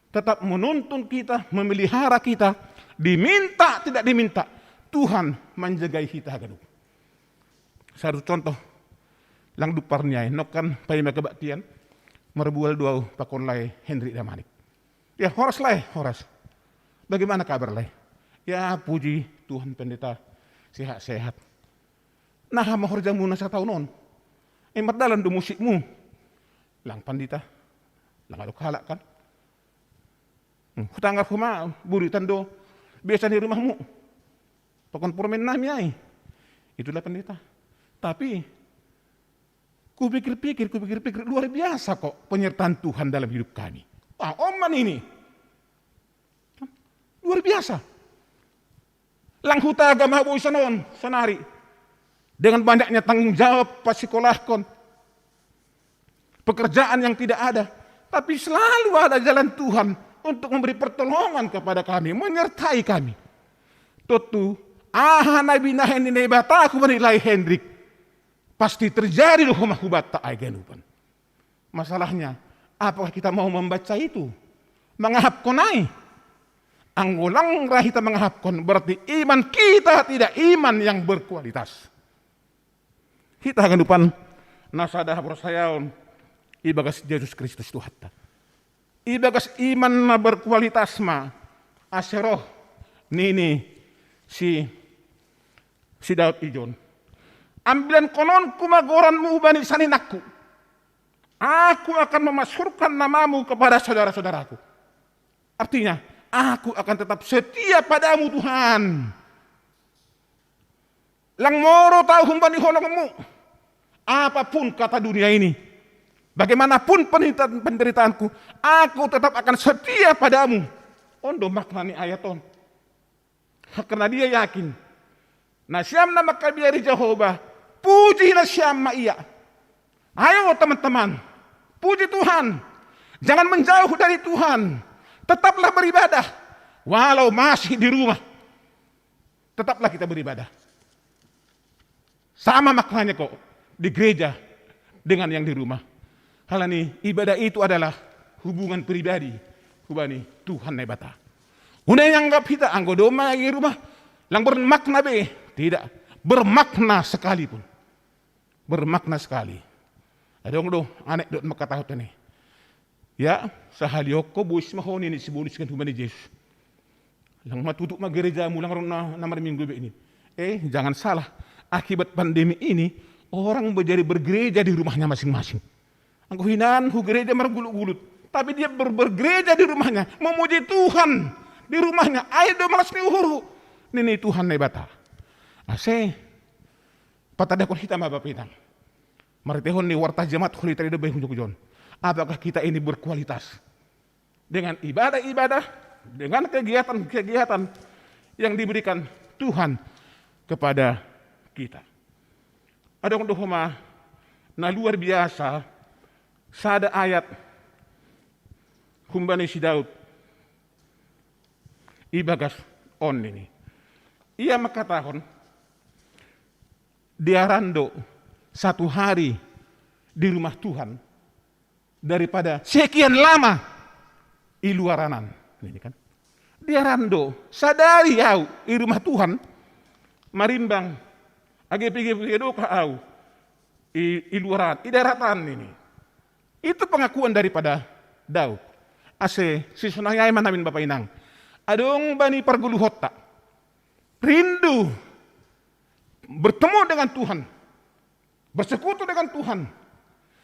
tetap menuntun kita, memelihara kita, diminta tidak diminta, Tuhan manjagai hita haganup. Satu contoh, lang dumpa niai, nongkan paima kebaktian, marbual do au pakon lae Henry Damanik. Ya, horas lae, horas. Bagaimana kabar lae? Ya, puji Tuhan pendeta, Sehat-sehat. Naha ma horjamu na sataon on? Eh, mardalan do musikmu? Lang pandita. Lang adong halak kan? Hmm, hutanggar homa buritan do biasa ni rumahmu. Pakon pormen nami ai. Itulah pendeta. Tapi kupikir-pikir, kupikir-pikir, luar biasa kok penyertaan Tuhan dalam hidup kami. Wah, oman ini. Luar biasa. Lang hutagam habo i sonon, sonari. Dengan banyaknya tanggung jawab, pasikolahkon, pekerjaan yang tidak ada. Tapi selalu ada jalan Tuhan untuk memberi pertolongan kepada kami, menyertai kami. Tontu, aha na binahen ni Naibata hubani Lae Hendrik, pasti terjadi do homa hubanta ai ganupan. Masalahnya, apakah kita mau membaca itu? Mangahapkon ai? Anggo lang ra hita mangahapkon, berarti iman kita tidak iman yang berkualitas. Hita haganupan na sada haporsayaon ibagas Jesus Kristus Tuhanta. Ibagas iman na berkualitas ma ase roh nini si, si Daud ijon. Ambilankononku ma goranmu hubani saninangku. Aku akan memasyhurkan namamu kepada saudara-saudaraku. Artinya, aku akan tetap setia padamu, Tuhan. Lang morot au humbani holongmu. Apapun kata dunia ini, bagaimanapun penderitaan, penderitaanku, aku tetap akan setia padamu. On do makna ni ayat on. Karena dia yakin. Nasiam na mangkabiari Jahowa, puji nasiam ma Ia. Ayo teman-teman, puji Tuhan. Jangan menjauh dari Tuhan. Tetaplah beribadah. Walau masih di rumah, tetaplah kita beribadah. Sama maknanya kok di gereja dengan yang di rumah. Halani ibadah itu adalah hubungan pribadi hubani Tuhan Naibata. Unang ianggap hita anggo domma i rumah lang bermakna be, tidak bermakna sekalipun. Bermakna sekali. Adong do anek dot mangkatahon tene. Ya, sahali on ho bois ma ho nini si bonus kan hubani Jesus. Lang ma tutup ma gerejamu, lang ro na, na marminggu be ini. Eh, jangan salah. Akibat pandemi ini, orang menjadi bergereja di rumahnya masing-masing. Anggo hinan hu gereja margulut-gulut, tapi dia ber-, bergereja di rumahnya, memuji Tuhan di rumahnya. Ai do malas ni uhurhu, nini Tuhan Naibata. Ase patandahkon hita ma Bapa inang, marhitehon ni warta Jemaat Holy Trinity bahen hu jongjon. Apakah kita ini berkualitas dengan ibadah-ibadah, dengan kegiatan-kegiatan yang diberikan Tuhan kepada kita? Adong do homa na luar biasa sada ayat humbani si Daud ibagas on nini. Ia mangkatahon, dearan do satu hari di rumah Tuhan daripada sekian lama i luaranan. Ini kan. Dearan do sadari au i rumah Tuhan, marimbang age pige-pige dokah au i, i luaranan, i daratan ini. Itu pengakuan daripada Daud. Ase sisonari ai ma namin Bapa inang, adong bani pargoluhonta rindu bertemu dengan Tuhan, bersekutu dengan Tuhan.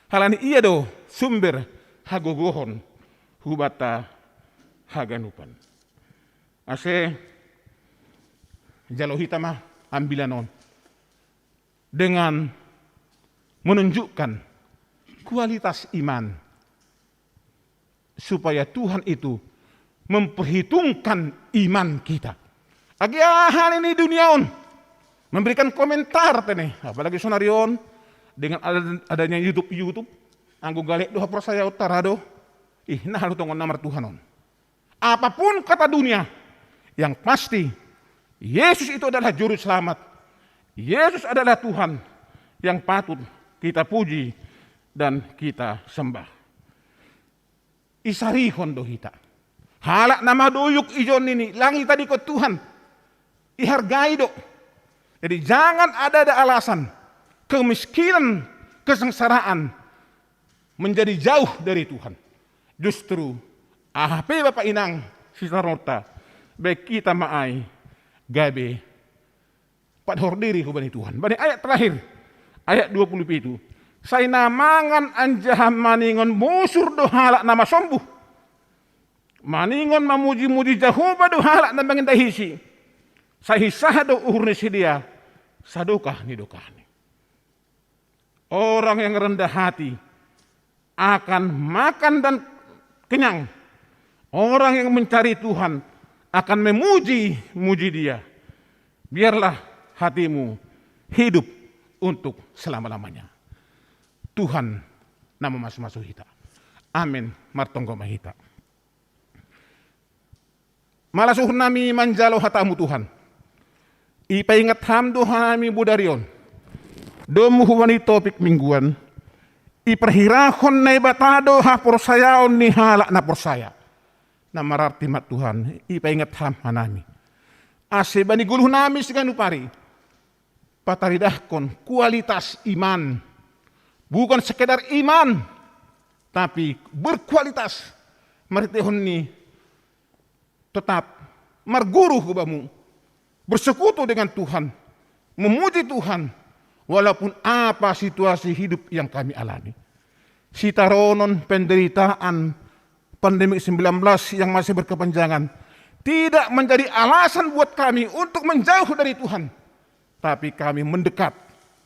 Halani Ia do sumber hagogohon hubanta haganupan. Ase jalo hita ma ambilan on dengan menunjukkan kualitas iman, supaya Tuhan itu memperhitungkan iman kita. Age aha nini dunia on, memberikan komentar tene, apalagi sonari on dengan ada-, adanya YouTube, YouTube, anggo galek do haporsayaonta ra do, ih, na halu tongon na martuhan on. Apapun kata dunia, yang pasti Yesus itu adalah juru selamat. Yesus adalah Tuhan yang patut kita puji dan kita sembah. Isarihon do hita. Halak na maduyuk ijon nini, lang itadingkon Tuhan. Ihargai do. Jadi jangan ada-ada alasan kemiskinan, kesengsaraan menjadi jauh dari Tuhan. Justru aha pe Bapa inang sitaronta, baen hita ma ai gabe padhor diri hubani Tuhan. Bani ayat terakhir, ayat dua puluh pitu. Sai na mangan anjaha maningon busur do halak na masombuh. Maningon mamuji-muji Jahowa do halak na mangendahisi. Sai hisaha do uhur ni sidea sadokah ni dokahni. Orang yang rendah hati akan makan dan kenyang. Orang yang mencari Tuhan akan memuji-muji Dia. Biarlah hatimu hidup untuk selama-lamanya. Tuhan na mamasu-masu hita. Amin. Martonggo ma hita. Malas uhur nami manjalo hatamu, Tuhan. Ipaingat Ham do hanami bodari on. Domu hubani topik mingguan, iparhirahon Naibata do haporsayaon ni halak na porsaya. Na mararti ma, Tuhan, ipaingat Ham hanami, ase bani goluh nami siganup ari pataridahkon kualitas iman. Bukan sekedar iman, tapi berkualitas. Marhiteihon ni tetap marguru hu Bamu, bersekutu dengan Tuhan, memuji Tuhan, walaupun apa situasi hidup yang kami alami. Sitaronon, penderitaan, pandemi sembilan belas yang masih berkepanjangan tidak menjadi alasan buat kami untuk menjauh dari Tuhan. Tapi kami mendekat,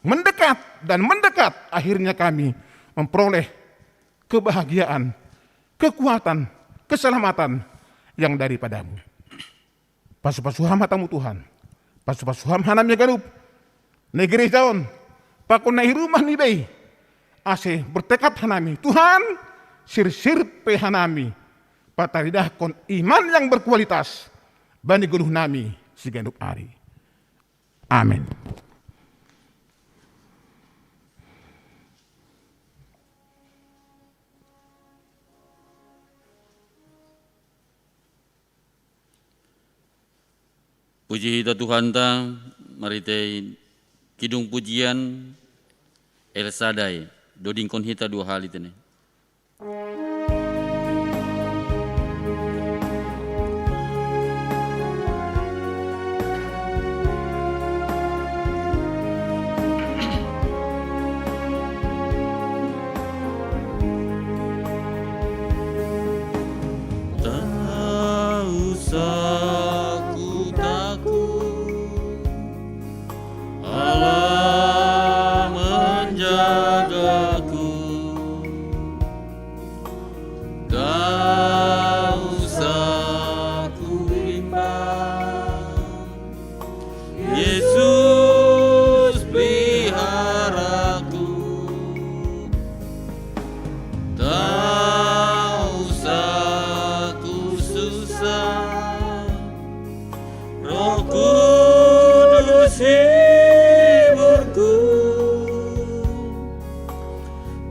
mendekat, dan mendekat. Akhirnya kami memperoleh kebahagiaan, kekuatan, keselamatan yang daripada-Mu. Pasu-pasu Ham hatamu, Tuhan. Pasu-pasu Ham hanami haganup na i gereja on, pakon na i rumah ni bei, ase bertekad hanami, Tuhan, sirsir pe hanami pataridahkon iman yang berkualitas bani goluh nami siganup ari. Amin. Puji hita Tuhanta marhitei kidung pujian El Sadai. Dodingkon hita dua hali tene. Tak usah ku takut, Allah menjagaku. Tak usah ku bimbang, Yesus peliharaku. Tak usah ku susah, Roh Kudus hiburku.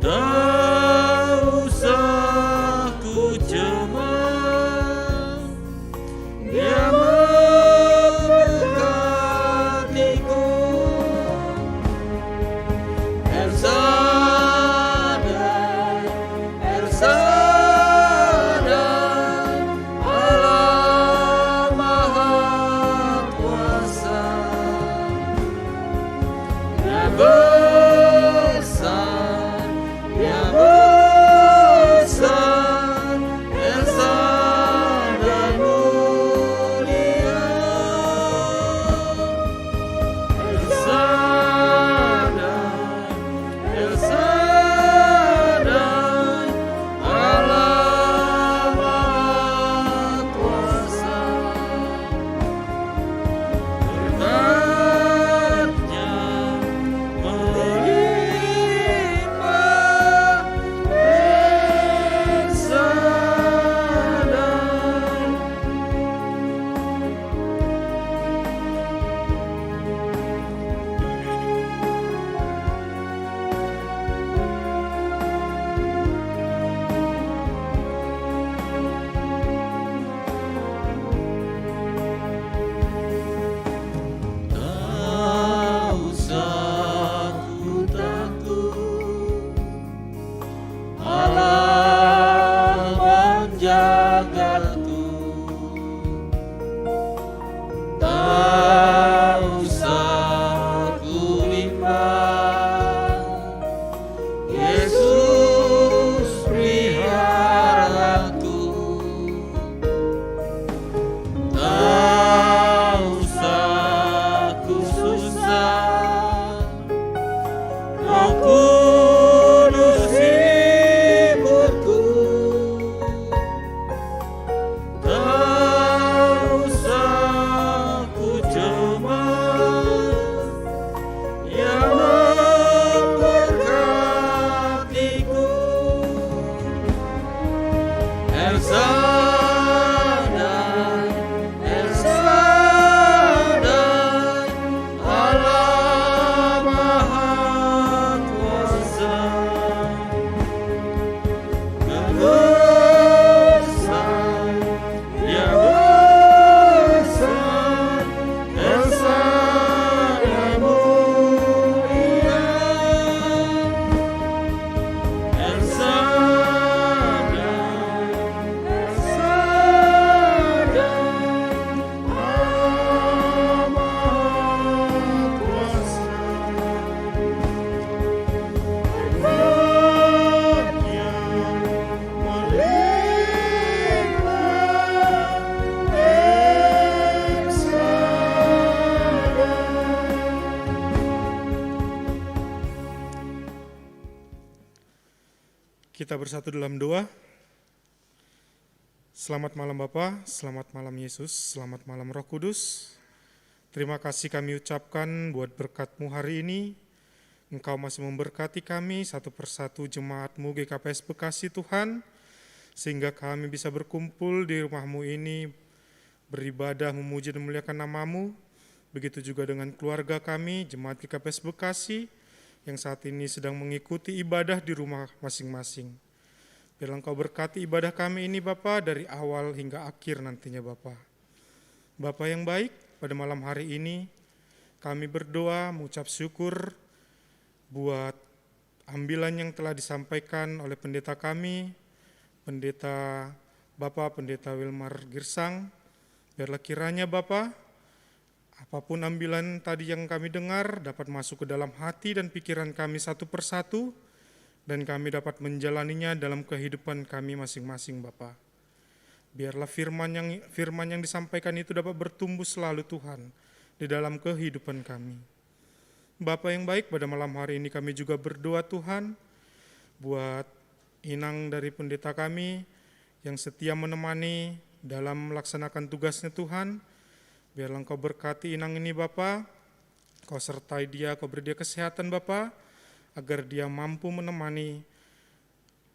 Tak usah ku cemas, Dia memberkatiku. El Sadai, El Sadai, Allah Maha Kuasa. Kita bersatu dalam doa. Selamat malam Bapa, selamat malam Yesus, selamat malam Roh Kudus. Terima kasih kami ucapkan buat berkat-Mu hari ini. Engkau masih memberkati kami satu persatu jemaat-Mu G K P S Bekasi Tuhan, sehingga kami bisa berkumpul di rumah-Mu ini, beribadah, memuji dan memuliakan nama-Mu. Begitu juga dengan keluarga kami, jemaat G K P S Bekasi, yang saat ini sedang mengikuti ibadah di rumah masing-masing. Biarlah Engkau berkati ibadah kami ini Bapa, dari awal hingga akhir nantinya Bapa. Bapa yang baik, pada malam hari ini kami berdoa mengucap syukur buat ambilan yang telah disampaikan oleh pendeta kami, pendeta Bapak Pendeta Wilmar Girsang. Biarlah kiranya Bapa, apapun ambilan tadi yang kami dengar dapat masuk ke dalam hati dan pikiran kami satu persatu, dan kami dapat menjalaninya dalam kehidupan kami masing-masing Bapa. Biarlah firman yang firman yang disampaikan itu dapat bertumbuh selalu Tuhan di dalam kehidupan kami. Bapa yang baik, pada malam hari ini kami juga berdoa Tuhan buat inang dari pendeta kami yang setia menemani dalam melaksanakan tugasnya Tuhan. Biarlah Engkau berkati inang ini Bapa, Kau sertai dia, Kau beri dia kesehatan Bapa, agar dia mampu menemani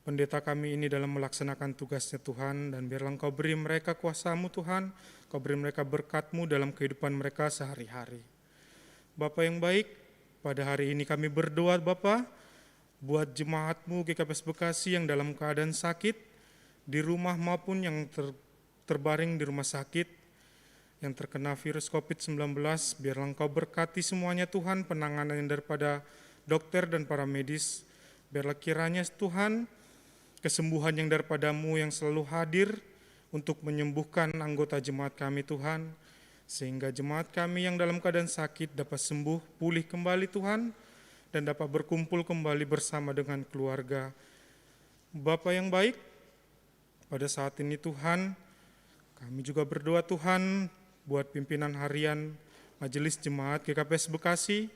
pendeta kami ini dalam melaksanakan tugasnya Tuhan, dan biarlah Engkau beri mereka kuasa-Mu Tuhan, Kau beri mereka berkat-Mu dalam kehidupan mereka sehari-hari. Bapa yang baik, pada hari ini kami berdoa Bapa, buat jemaat-Mu G K P S Bekasi yang dalam keadaan sakit, di rumah maupun yang ter- terbaring di rumah sakit, yang terkena virus covid sembilan belas, biarlah Engkau berkati semuanya Tuhan, penanganan yang daripada dokter dan para medis. Biarlah kiranya Tuhan, kesembuhan yang daripada-Mu yang selalu hadir untuk menyembuhkan anggota jemaat kami Tuhan, sehingga jemaat kami yang dalam keadaan sakit dapat sembuh, pulih kembali Tuhan, dan dapat berkumpul kembali bersama dengan keluarga. Bapa yang baik, pada saat ini Tuhan, kami juga berdoa Tuhan buat pimpinan harian Majelis Jemaat G K P S Bekasi.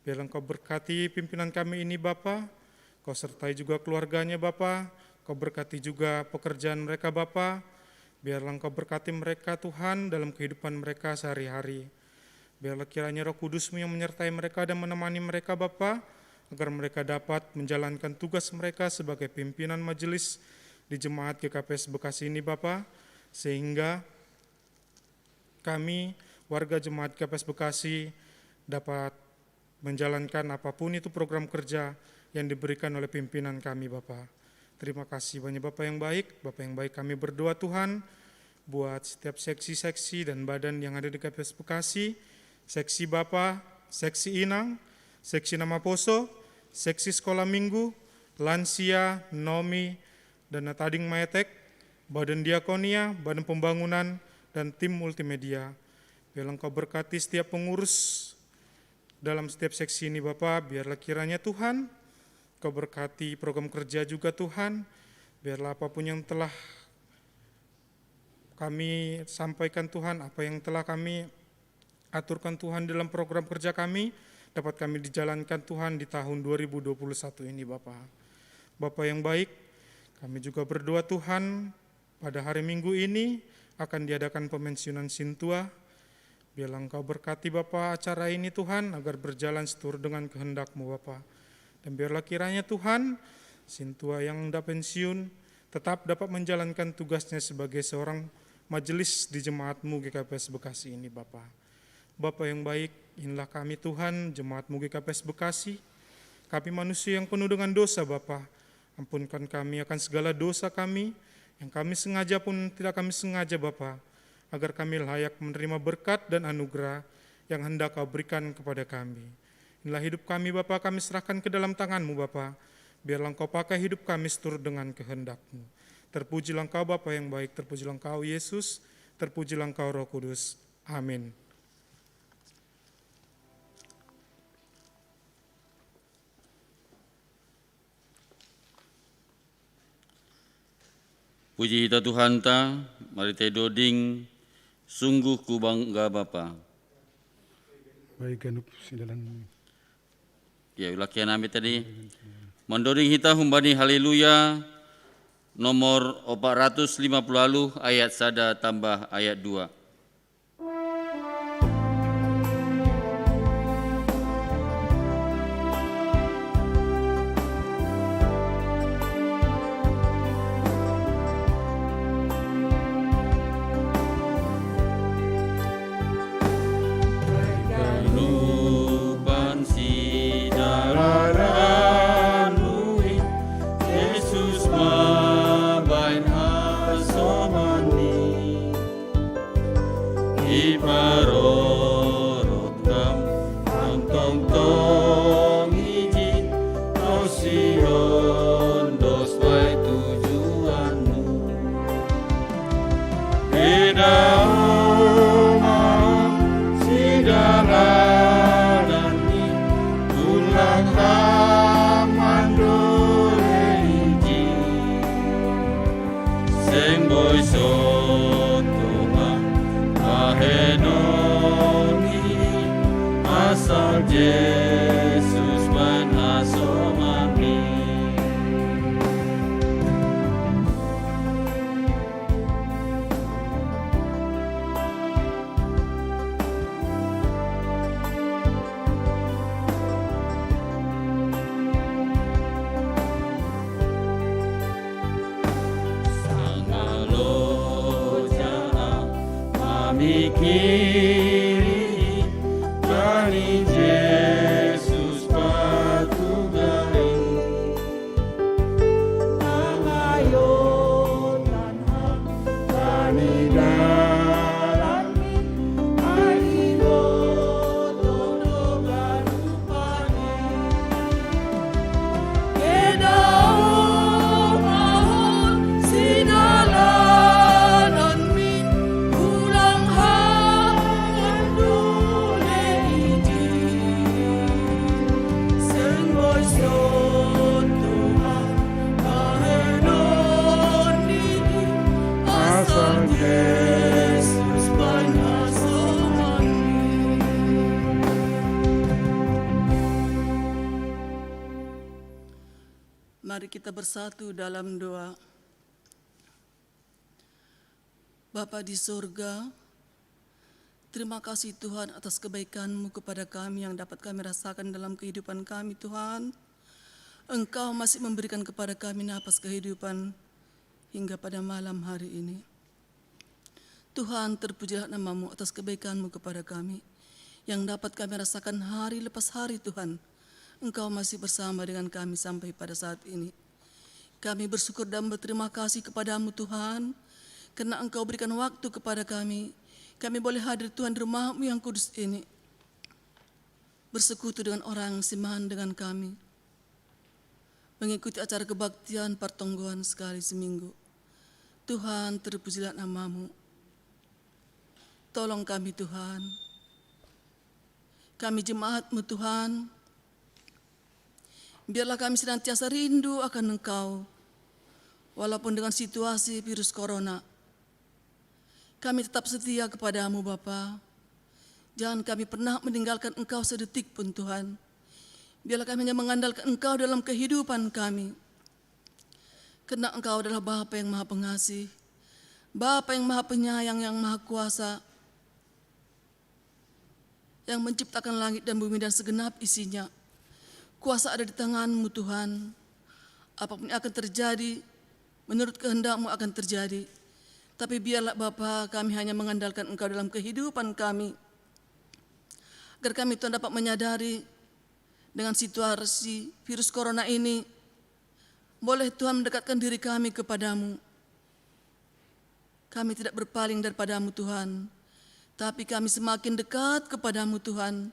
Biarlah Engkau berkati pimpinan kami ini Bapa. Kau sertai juga keluarganya Bapa. Kau berkati juga pekerjaan mereka Bapa. Biarlah Engkau berkati mereka Tuhan dalam kehidupan mereka sehari-hari. Biarlah kiranya Roh Kudus-Mu yang menyertai mereka dan menemani mereka Bapa, agar mereka dapat menjalankan tugas mereka sebagai pimpinan majelis di jemaat G K P S Bekasi ini Bapa, sehingga kami warga jemaat G K P S Bekasi dapat menjalankan apapun itu program kerja yang diberikan oleh pimpinan kami Bapa. Terima kasih banyak Bapa yang baik. Bapa yang baik, kami berdoa Tuhan buat setiap seksi-seksi dan badan yang ada di G K P S Bekasi, seksi Bapa, seksi Inang, seksi Namaposo, seksi Sekolah Minggu, lansia, nomi, dan Natading Maetek, Badan Diakonia, Badan Pembangunan, dan tim multimedia. Biarlah Engkau berkati setiap pengurus dalam setiap seksi ini Bapa, biarlah kiranya Tuhan Kau berkati program kerja juga Tuhan. Biarlah apapun yang telah kami sampaikan Tuhan, apa yang telah kami aturkan Tuhan dalam program kerja kami, dapat kami dijalankan Tuhan di tahun dua ribu dua puluh satu ini Bapa. Bapa yang baik, kami juga berdoa Tuhan, pada hari Minggu ini akan diadakan pemensiunan Sintua. Biarlah Engkau berkati Bapa acara ini Tuhan, agar berjalan seturut dengan kehendak-Mu Bapa. Dan biarlah kiranya Tuhan, Sintua yang hendak pensiun tetap dapat menjalankan tugasnya sebagai seorang majelis di jemaat-Mu G K P S Bekasi ini Bapa. Bapa yang baik, inilah kami Tuhan, jemaat-Mu G K P S Bekasi. Kami manusia yang penuh dengan dosa Bapa. Ampunkan kami akan segala dosa kami, yang kami sengaja pun tidak kami sengaja Bapa, agar kami layak menerima berkat dan anugerah yang hendak Kau berikan kepada kami. Inilah hidup kami Bapa, kami serahkan ke dalam tangan-Mu Bapa. Biarlah Engkau pakai hidup kami seturut dengan kehendak-Mu. Terpujilah Engkau Bapa yang baik, terpujilah Engkau Yesus, terpujilah Engkau Roh Kudus. Amin. Puji hita Tuhanta, mari tadoding, sungguh kubangga Bapa. Baik, ganup sindalan. Ya, ulakian nami tadi. Mandoding hita humbani haleluya, Nomor empat ratus lima puluh ayat sada tambah ayat dua. Mari kita bersatu dalam doa. Bapa di sorga, terima kasih Tuhan atas kebaikan-Mu kepada kami yang dapat kami rasakan dalam kehidupan kami, Tuhan. Engkau masih memberikan kepada kami napas kehidupan hingga pada malam hari ini. Tuhan, terpujilah nama-Mu atas kebaikan-Mu kepada kami yang dapat kami rasakan hari lepas hari, Tuhan. Engkau masih bersama dengan kami sampai pada saat ini. Kami bersyukur dan berterima kasih kepada-Mu, Tuhan, karena Engkau berikan waktu kepada kami. Kami boleh hadir, Tuhan, di rumah-Mu yang kudus ini, bersekutu dengan orang siman dengan kami, mengikuti acara kebaktian pertonggoan sekali seminggu. Tuhan, terpujilah nama-Mu. Tolong kami, Tuhan. Kami jemaat-Mu, Tuhan. Biarlah kami senantiasa rindu akan Engkau, walaupun dengan situasi virus corona. Kami tetap setia kepada-Mu, Bapa. Jangan kami pernah meninggalkan Engkau sedetik pun, Tuhan. Biarlah kami hanya mengandalkan Engkau dalam kehidupan kami. Karena Engkau adalah Bapa yang Maha Pengasih, Bapa yang Maha Penyayang, yang Maha Kuasa, yang menciptakan langit dan bumi dan segenap isinya. Kuasa ada di tangan-Mu, Tuhan. Apapun yang akan terjadi, menurut kehendak-Mu akan terjadi. Tapi biarlah, Bapa, kami hanya mengandalkan Engkau dalam kehidupan kami, agar kami, Tuhan, dapat menyadari dengan situasi virus corona ini, boleh, Tuhan, mendekatkan diri kami kepada-Mu. Kami tidak berpaling daripada-Mu, Tuhan, tapi kami semakin dekat kepada-Mu, Tuhan.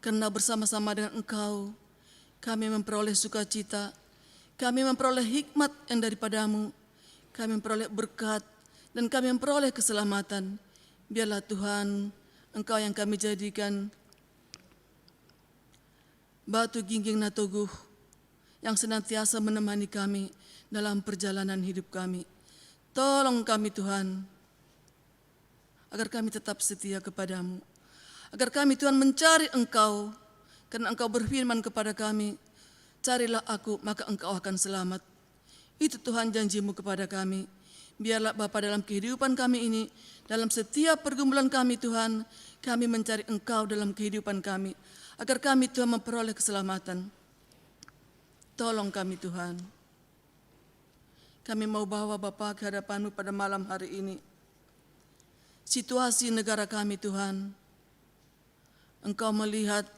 Karena bersama-sama dengan Engkau, kami memperoleh sukacita, kami memperoleh hikmat yang daripada-Mu, kami memperoleh berkat, dan kami memperoleh keselamatan. Biarlah, Tuhan, Engkau yang kami jadikan batu gingging nan toguh yang senantiasa menemani kami dalam perjalanan hidup kami. Tolong kami, Tuhan, agar kami tetap setia kepada-Mu, agar kami, Tuhan, mencari Engkau, karena Engkau berfirman kepada kami, "Carilah Aku, maka engkau akan selamat." Itu Tuhan janji-Mu kepada kami. Biarlah Bapa dalam kehidupan kami ini, dalam setiap pergumulan kami Tuhan, kami mencari Engkau dalam kehidupan kami, agar kami Tuhan memperoleh keselamatan. Tolong kami Tuhan. Kami mau bawa Bapa ke hadapan-Mu pada malam hari ini. Situasi negara kami Tuhan, Engkau melihat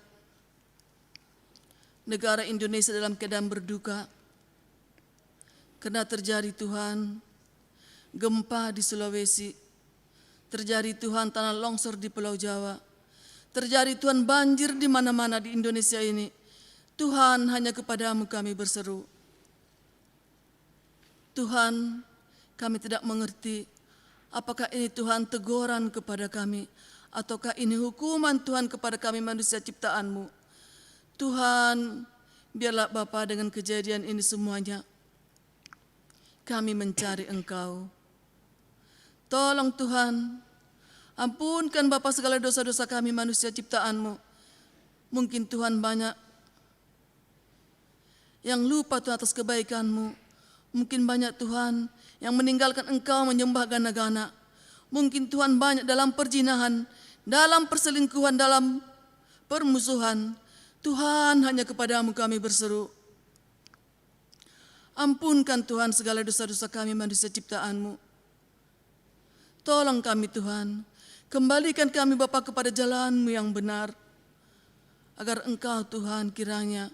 negara Indonesia dalam keadaan berduka. Karena terjadi Tuhan, gempa di Sulawesi, terjadi Tuhan tanah longsor di Pulau Jawa, terjadi Tuhan banjir di mana-mana di Indonesia ini. Tuhan, hanya kepada-Mu kami berseru. Tuhan, kami tidak mengerti apakah ini Tuhan teguran kepada kami, ataukah ini hukuman Tuhan kepada kami manusia ciptaan-Mu. Tuhan, biarlah Bapa dengan kejadian ini semuanya, kami mencari Engkau. Tolong Tuhan, ampunkan Bapa segala dosa-dosa kami manusia ciptaan-Mu. Mungkin Tuhan banyak yang lupa Tuhan atas kebaikan-Mu. Mungkin banyak Tuhan yang meninggalkan Engkau menyembah gana-gana. Mungkin Tuhan banyak dalam perzinahan, dalam perselingkuhan, dalam permusuhan. Tuhan, hanya kepada-Mu kami berseru. Ampunkan Tuhan segala dosa-dosa kami manusia ciptaan-Mu. Tolong kami Tuhan, kembalikan kami Bapa kepada jalan-Mu yang benar, agar Engkau Tuhan kiranya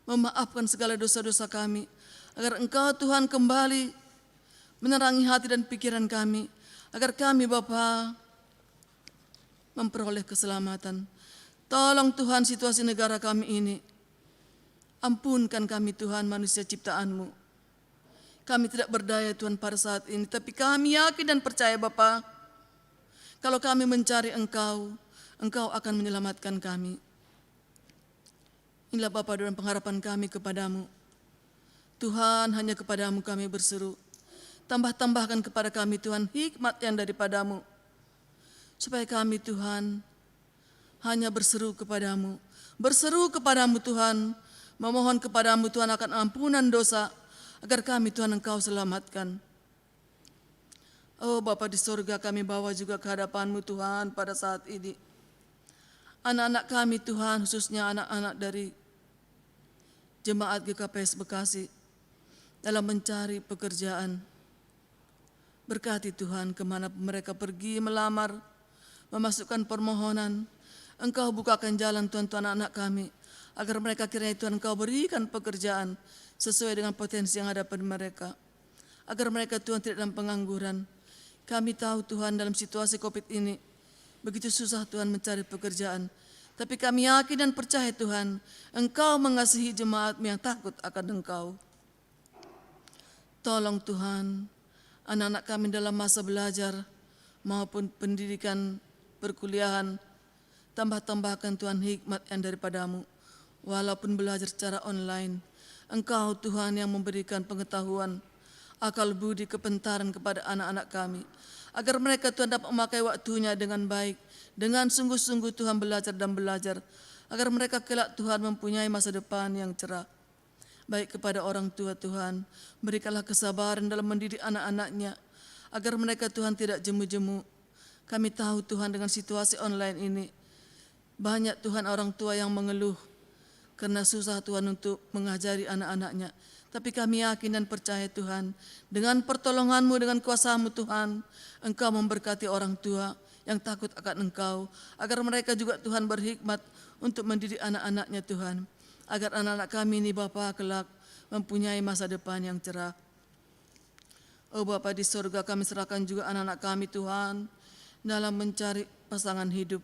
memaafkan segala dosa-dosa kami, agar Engkau Tuhan kembali menerangi hati dan pikiran kami, agar kami Bapa memperoleh keselamatan. Tolong Tuhan situasi negara kami ini. Ampunkan kami Tuhan manusia ciptaan-Mu. Kami tidak berdaya Tuhan pada saat ini, tapi kami yakin dan percaya Bapa, kalau kami mencari Engkau, Engkau akan menyelamatkan kami. Inilah Bapa doa dan pengharapan kami kepada-Mu. Tuhan, hanya kepada-Mu kami berseru. Tambah-tambahkan kepada kami Tuhan hikmat yang daripada-Mu. Supaya kami Tuhan hanya berseru kepada-Mu. Berseru kepada-Mu Tuhan, memohon kepada-Mu Tuhan akan ampunan dosa, agar kami Tuhan Engkau selamatkan. Oh Bapa di sorga, kami bawa juga ke hadapan-Mu Tuhan pada saat ini. Anak-anak kami Tuhan, khususnya anak-anak dari jemaat G K P S Bekasi, dalam mencari pekerjaan. Berkati Tuhan, kemana mereka pergi melamar, memasukkan permohonan. Engkau bukakan jalan Tuhan untuk anak-anak kami, agar mereka kiranya Tuhan Engkau berikan pekerjaan sesuai dengan potensi yang ada pada mereka. Agar mereka Tuhan tidak dalam pengangguran. Kami tahu Tuhan dalam situasi covid ini, begitu susah Tuhan mencari pekerjaan. Tapi kami yakin dan percaya Tuhan, Engkau mengasihi jemaat-Mu yang takut akan Engkau. Tolong Tuhan, anak-anak kami dalam masa belajar maupun pendidikan perkuliahan, tambah-tambahkan Tuhan hikmat yang daripada-Mu. Walaupun belajar secara online, Engkau Tuhan yang memberikan pengetahuan, akal budi, kepintaran kepada anak-anak kami. Agar mereka Tuhan dapat memakai waktunya dengan baik, dengan sungguh-sungguh Tuhan belajar dan belajar. Agar mereka kelak Tuhan mempunyai masa depan yang cerah. Baik kepada orang tua Tuhan, berikanlah kesabaran dalam mendidik anak-anaknya, agar mereka Tuhan tidak jemu-jemu. Kami tahu Tuhan dengan situasi online ini, banyak Tuhan orang tua yang mengeluh karena susah Tuhan untuk mengajari anak-anaknya. Tapi kami yakin dan percaya Tuhan, dengan pertolongan-Mu, dengan kuasa-Mu Tuhan, Engkau memberkati orang tua yang takut akan Engkau, agar mereka juga Tuhan berhikmat untuk mendidik anak-anaknya Tuhan. Agar anak-anak kami ini Bapa kelak mempunyai masa depan yang cerah. Oh Bapa di sorga, kami serahkan juga anak-anak kami Tuhan dalam mencari pasangan hidup.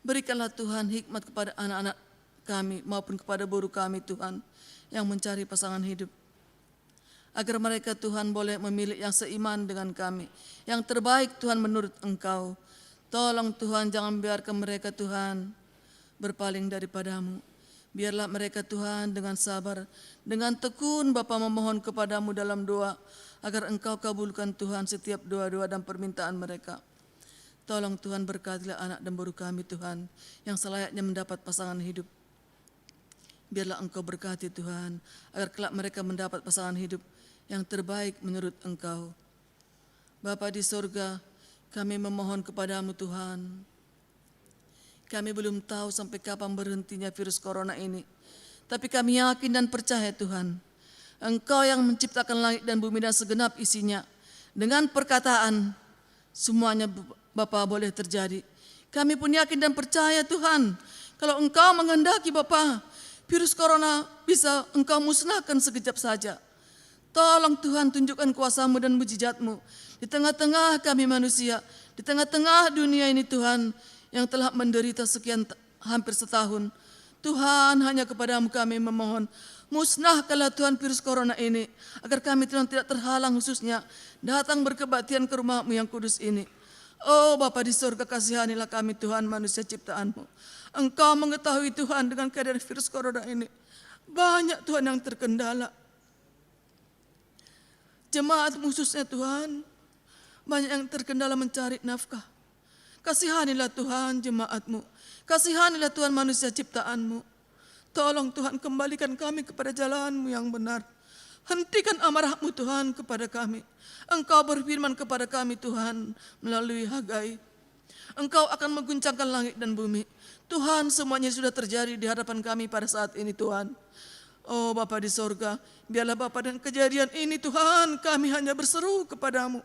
Berikanlah Tuhan hikmat kepada anak-anak kami maupun kepada boru kami Tuhan yang mencari pasangan hidup. Agar mereka Tuhan boleh memilih yang seiman dengan kami, yang terbaik Tuhan menurut Engkau. Tolong Tuhan jangan biarkan mereka Tuhan berpaling daripada-Mu. Biarlah mereka Tuhan dengan sabar, dengan tekun Bapa memohon kepada-Mu dalam doa, agar Engkau kabulkan Tuhan setiap doa-doa dan permintaan mereka. Tolong Tuhan berkatilah anak dan boru kami Tuhan, yang selayaknya mendapat pasangan hidup. Biarlah Engkau berkati, Tuhan, agar kelak mereka mendapat pasangan hidup yang terbaik menurut Engkau. Bapa di sorga, kami memohon kepada-Mu, Tuhan. Kami belum tahu sampai kapan berhentinya virus corona ini. Tapi kami yakin dan percaya, Tuhan, Engkau yang menciptakan langit dan bumi dan segenap isinya. Dengan perkataan, semuanya, Bapa, boleh terjadi. Kami pun yakin dan percaya, Tuhan, kalau Engkau menghendaki, Bapa, virus corona bisa Engkau musnahkan sekejap saja. Tolong, Tuhan, tunjukkan kuasa-Mu dan mujizat-Mu di tengah-tengah kami manusia, di tengah-tengah dunia ini, Tuhan, yang telah menderita sekian t-, hampir setahun. Tuhan, hanya kepada-Mu kami memohon. Musnahkanlah, Tuhan, virus corona ini, agar kami, Tuhan, tidak terhalang, khususnya datang berkebaktian ke rumah-Mu yang kudus ini. Oh, Bapa di sorga, kasihanilah kami, Tuhan, manusia ciptaan-Mu. Engkau mengetahui, Tuhan, dengan keadaan virus corona ini, banyak, Tuhan, yang terkendala. Jemaat, khususnya, Tuhan, banyak yang terkendala mencari nafkah. Kasihanilah, Tuhan, jemaat-Mu. Kasihanilah, Tuhan, manusia ciptaan-Mu. Tolong, Tuhan, kembalikan kami kepada jalan-Mu yang benar. Hentikan amarah-Mu, Tuhan, kepada kami. Engkau berfirman kepada kami, Tuhan, melalui Hagai, Engkau akan mengguncangkan langit dan bumi. Tuhan, semuanya sudah terjadi di hadapan kami pada saat ini, Tuhan. Oh, Bapa di sorga, biarlah, Bapa, dengan kejadian ini, Tuhan, kami hanya berseru kepada-Mu.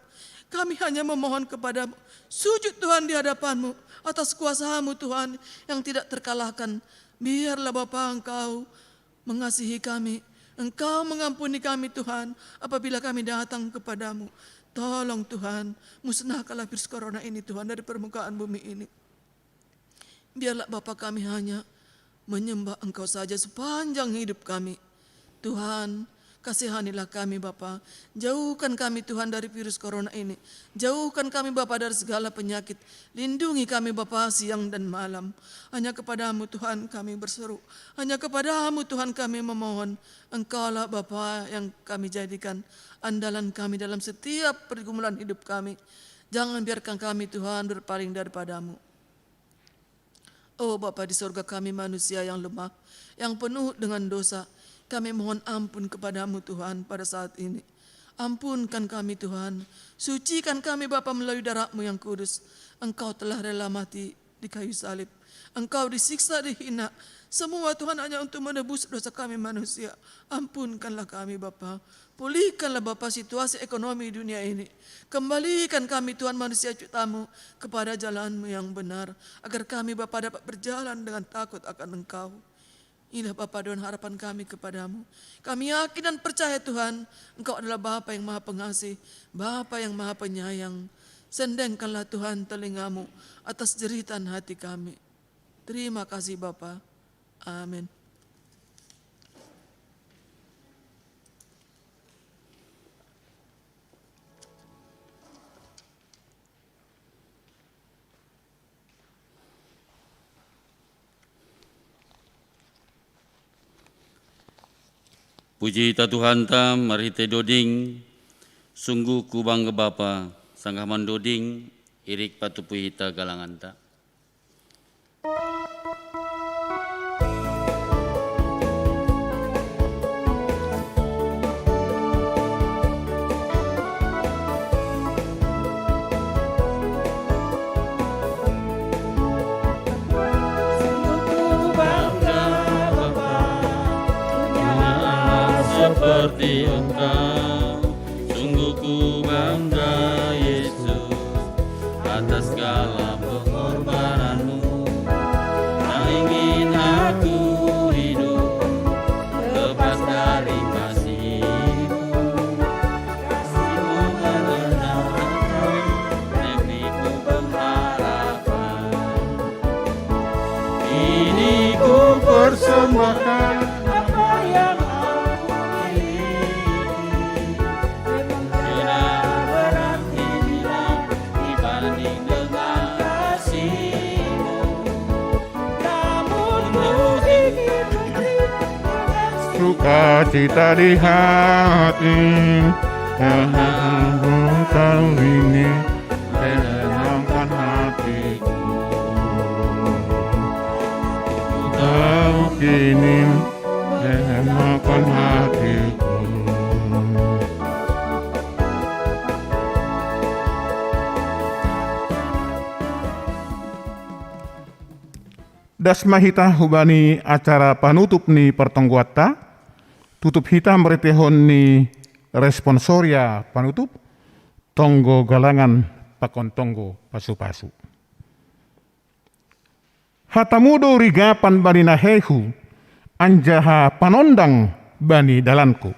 Kami hanya memohon kepada-Mu. Sujud, Tuhan, di hadapan-Mu, atas kuasa-Mu, Tuhan, yang tidak terkalahkan. Biarlah, Bapa, Engkau mengasihi kami. Engkau mengampuni kami, Tuhan, apabila kami datang kepada-Mu. Tolong, Tuhan, musnahkanlah virus corona ini, Tuhan, dari permukaan bumi ini. Biarlah, Bapa, kami hanya menyembah Engkau saja sepanjang hidup kami. Tuhan, kasihanilah kami, Bapa. Jauhkan kami, Tuhan, dari virus corona ini. Jauhkan kami, Bapa, dari segala penyakit. Lindungi kami, Bapa, siang dan malam. Hanya kepada-Mu, Tuhan, kami berseru. Hanya kepada-Mu, Tuhan, kami memohon. Engkaulah, Bapa, yang kami jadikan andalan kami dalam setiap pergumulan hidup kami. Jangan biarkan kami, Tuhan, berpaling daripada-Mu. Oh, Bapa di sorga kami, manusia yang lemah, yang penuh dengan dosa. Kami mohon ampun kepada-Mu, Tuhan, pada saat ini. Ampunkan kami, Tuhan. Sucikan kami, Bapa, melalui darah-Mu yang kudus. Engkau telah rela mati di kayu salib. Engkau disiksa, dihina. Semua, Tuhan, hanya untuk menebus dosa kami manusia. Ampunkanlah kami, Bapa. Pulihkanlah, Bapa, situasi ekonomi dunia ini. Kembalikan kami, Tuhan, manusia ciptaan-Mu, kepada jalan-Mu yang benar, agar kami, Bapa, dapat berjalan dengan takut akan Engkau. Inilah, Bapa, doa harapan kami kepada-Mu. Kami yakin dan percaya, Tuhan, Engkau adalah Bapa yang Maha Pengasih, Bapa yang Maha Penyayang. Sendengkanlah, Tuhan, telinga-Mu atas jeritan hati kami. Terima kasih, Bapa. Amin. Puji hita Tuhanta, marhite doding, sungguh kubangga Bapa, sanggah mandoding, irik patupu hita galanganta. Sungguh ku bangga, Bapa, punya anak seperti Engkau. Sungguh ku bangga, Yesus, atas segala pengorbanan-Mu. Tak ingin aku hidup lepas dari kasih-Mu. Kasih-Mu merenakan negeriku pengharapan. Ini ku persembahkan apa yang aku miliki. Memang tiada berarti bila dibanding dengan kasih-Mu. Namun ku ingin memberi dengan sukacita di hati, karena Engkau ini menenangkan hatiku. Ku tahu kini Asma hita hubani acara panutup ni partonggoanta, tutup hita marhitehon ni responsoria panutup, tonggo galangan pakon tonggo pasupasu. Hatamu do rigapan bani naheihu, anjaha panondang bani dalanku.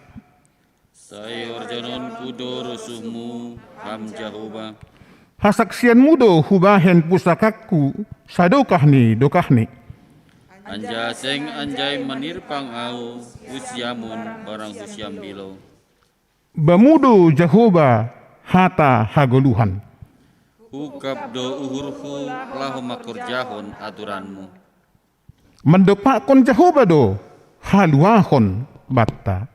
Sai horjononku do rosuhmu, Ham Jahowa. Hasaksianmu do hubahen pusakangku sadokah ni dokahni. Anjaha seng anjai manirpang ahu husiamun barang husiam dilo. Bamu do Jahowa hata hagoluhan. Ungkap do uhurhu laho mangkorjahon aturanmu. Mandompakkon Jahowa do haluahon banta.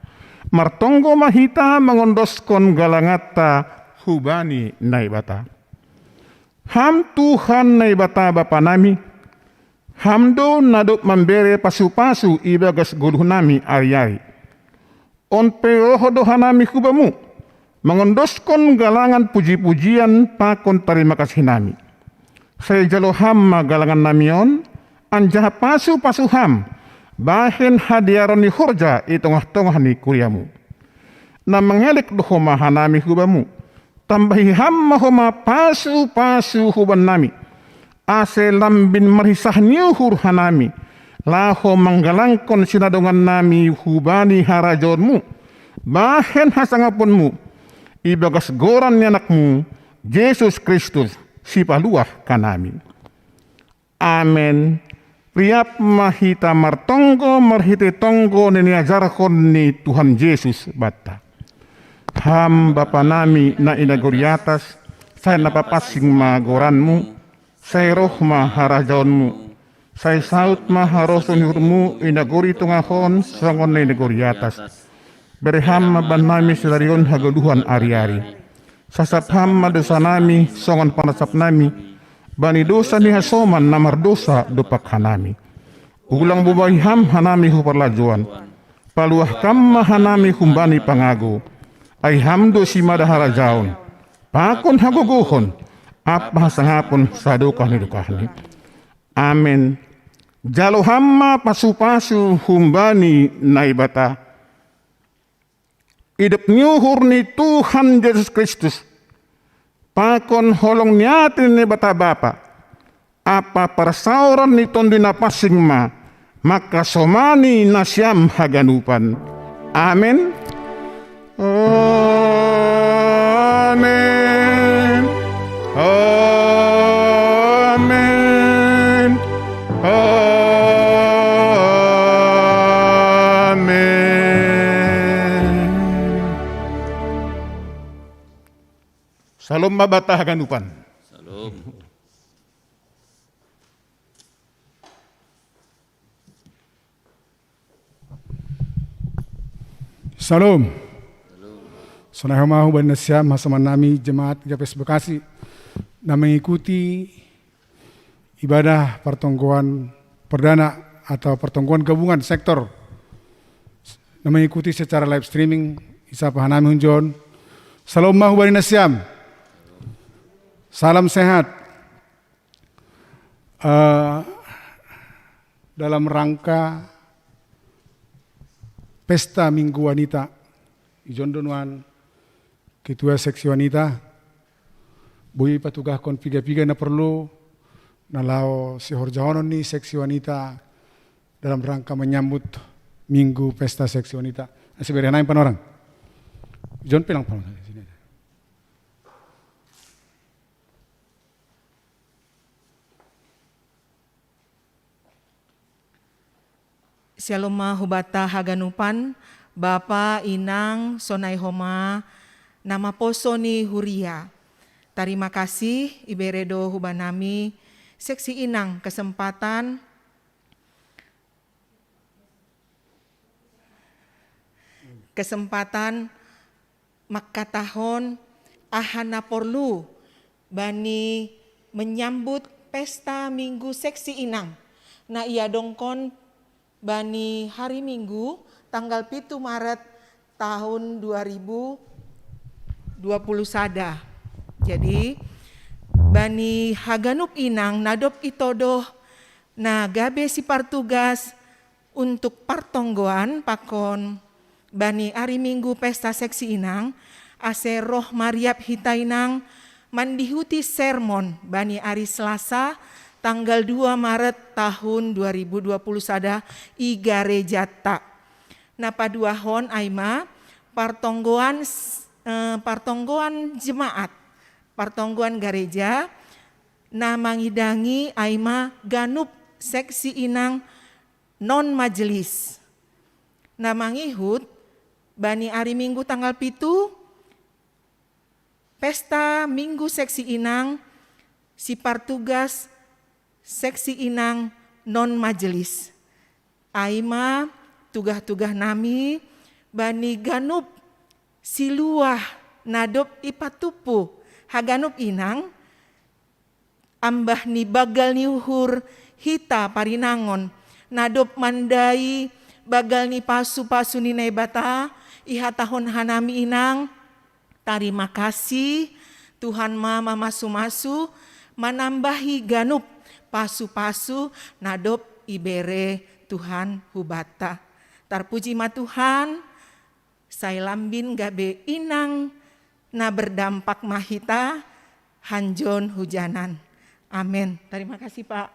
Martonggo ma hita mangondoskon galanganta hubani Naibata. Ham Tuhan Naibata Bapanami, Ham do na dob mambere pasupasu ibagas goluhnami ari-ari. On pe roh do hanami hubamu, mangondoskon galangan puji-pujian pakon tarima kasihnami. Sai jalo Ham ma galangannami on, anjaha pasu-pasu Ham bahen hadearon ni horja i tongah-tongah ni kuriamu. Na mangelek do homa hanami hubamu, tambahi Ham ma homa pasu-pasu hubannami, ase lambin marhisah ni uhur hanami, laho manggalangkon sinadongannami hubani harajaonmu, bahen hasangaponmu, ibagas goran ni AnakMu, Jesus Kristus, Sipaluah hanami. Amen. Riap ma hita martonggo marhitei tonggo na niajarhon ni Tuhan Jesus banta. Ham Bapanami na i nagori atas, sai na papansing ma goranMu, sai roh ma harajaonMu, sai saut ma harosuh ni uhurMu i nagori tongah on songon na i nagori atas. Bere Ham ma bannami sadari on hagoluhan ari-ari. Sasap Ham ma dosanami songon panasapnami bani dosa ni hasoman na mardousa dompak hanami. Ulang bobai Ham hanami hu parlajouan. Paluah Kam ma hanami humbani pangago. Ai Ham do simada harajaon, pakon hagogohon, ampa hasangapon sadokah ni dokahni. Amen. Jalo Ham ma pasu-pasu humbani Naibata. Idop ni uhur ni Tuhan Jesus Kristus, pakon holong ni atei ni Naibata Bapa, ampa parsaoran ni Tonduy Napansing ma mangkasomani nasiam haganupan. Amen. Amen. Amen. Amen. Salom ma banta haganupan. Salom. Salom. Sonai homa hubani nasiam hasomannami jemaat Gapes Bekasi na mengikuti ibadah pertonggoan perdana atau pertonggoan gabungan sektor na mengikuti secara live streaming, isapa hanami hunjon. Salom ma hubani nasiam. Salam sehat. Eh, dalam rangka Pesta Minggu Wanita, ijon do nuan Ketua Seksi Wanita, boi patugahkon piga-piga na porlu na laho sihorjahonon ni Seksi Wanita dalam rangka menyambut Minggu Pesta Seksi Wanita. Nah, sibere hanami panorang. Ijon pe lang panorang. Syalom ma hubanta haganupan, bapa, inang, sonai homa na maposo ni huria. Tarima kasih ibere do hubanami Seksi Inang kesempatan, kesempatan mangkatahon aha na porlu bani menyambut Pesta Minggu Seksi Inang na iadongkon bani hari Minggu tanggal pitu Maret tahun dua ribu dua puluh sada. Jadi, bani haganup inang na dob itodoh Na gabe si partugas untuk partonggoan pakon bani ari Minggu pesta seksi inang, ase roh mariap hita inang mandihuti sermon bani ari Selasa tanggal dua Maret tahun dua ribu dua puluh sada i garejata. Na paduahon ai ma partonggoan, eh, partonggoan jemaat, partonggoan gareja, na mangidangi ai ma ganup seksi inang non majelis. Na mangihut bani ari Minggu tanggal pitu, pesta Minggu seksi inang, si partugas seksi inang non majelis. Ai ma tugah-tugah nami bani ganup si luah nadop ipatupu haganup inang, ambah ni bagal ni uhur hita parinangon, nadop mandai bagal ni pasu-pasu ni Naibata, ihatahon hanami inang, tarima kasih, Tuhan ma mamasu-masu, manambahi ganup pasu-pasu nadop ibere Tuhan hubata. Tarpuji ma Tuhan, sai lambin gabe inang na berdampak ma hita hanjon hujanan. Amin. Tarima kasih, Pak.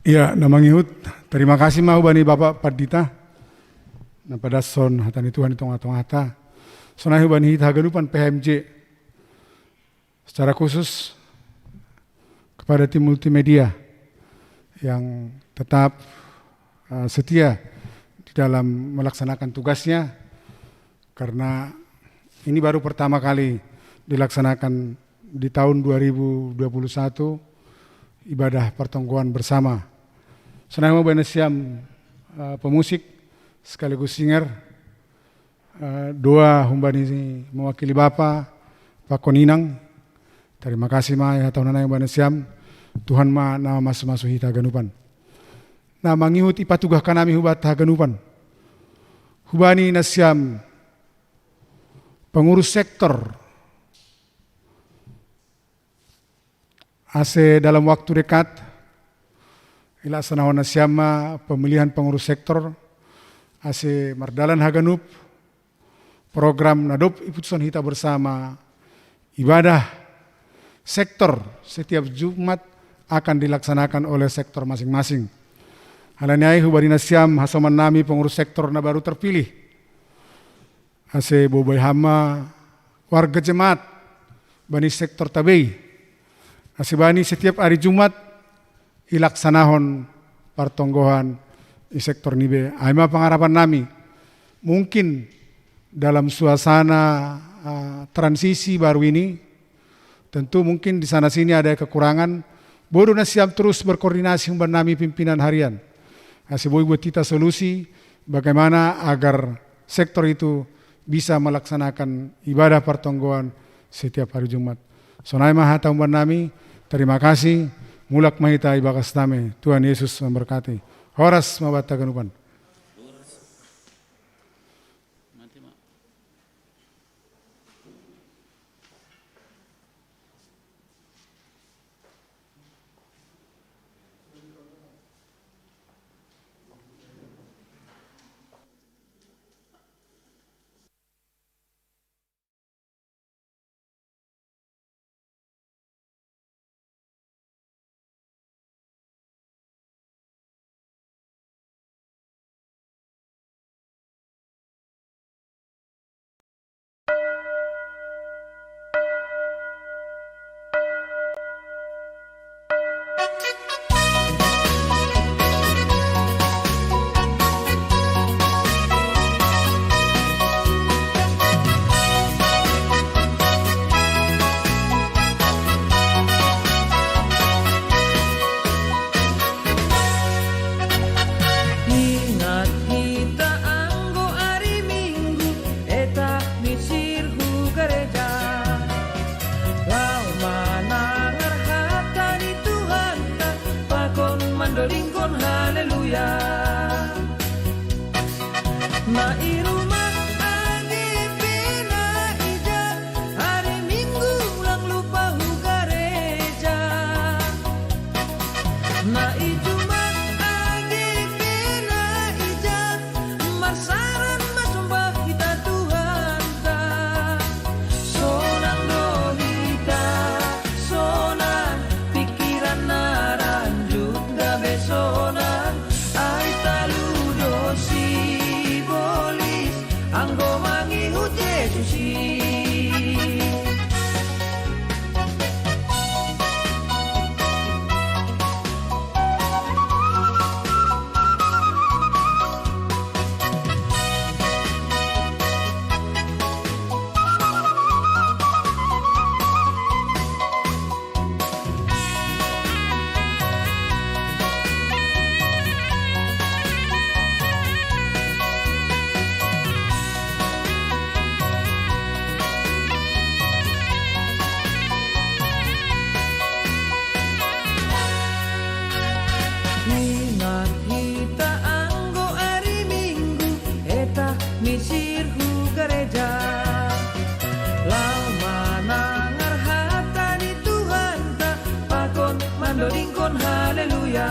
Iya, na mangihut, tarima kasih ma hubani Bapak Pandita. Na padashon hata ni Tuhan i tongah-tongahta. Sonai hubani hita haganupan P H M J. Secara khusus kepada tim multimedia yang tetap, eh, setia di dalam melaksanakan tugasnya, karena ini baru pertama kali dilaksanakan di tahun dua ribu dua puluh satu, ibadah pertonggoan bersama. Sonai ma hubani nasiam, eh, pemusik sekaligus singer, eh, doa hubani mewakili Bapa pakon Inang. Tarima kasih ma ihatahon hubani nasiam. Tuhan ma na mamasu-masu hita haganupan. Na mangihut ipatugah hanami hubata haganupan, hubani nasiam pengurus sektor, ase dalam waktu dekat ilaksanahon nasiam ma pemilihan pengurus sektor, ase mardalan haganup program na dob iputushon hita bersama, ibadah sektor setiap Jumat akan dilaksanakan oleh sektor masing-masing. Halani ai hubani nasiam hasoman nami pengurus sektor na baru terpilih, ase bobai ham ma warga jemaat bani sektor tabei, ase bani setiap ari Jumat ilaksanahon partonggoan i sektor nibe. Ai ma pangarapan nami, mungkin dalam suasana, ah, transisi baru ini, tentu mungkin di sana sini ada kekurangan. Boi do nasiam terus berkoordinasi hubani nami pimpinan harian, ase boi buat hita solusi bagaimana agar sektor itu bisa melaksanakan ibadah partonggoan setiap hari Jumat. Sonai ma hata hubani nami. Tarima kasih. Mulak ma hita ibagas dame. Tuhan Yesus memberkati. Horas ma banta haganupan. Ingat hita anggo ari Minggu, etah misir hu gareja. Laho manangar hata ni Tuhanta, pakon mandolingkon haleluya. Na i rumah age pe na ija, ari Minggu lang lupa hu gareja. Dodingkon haleluya.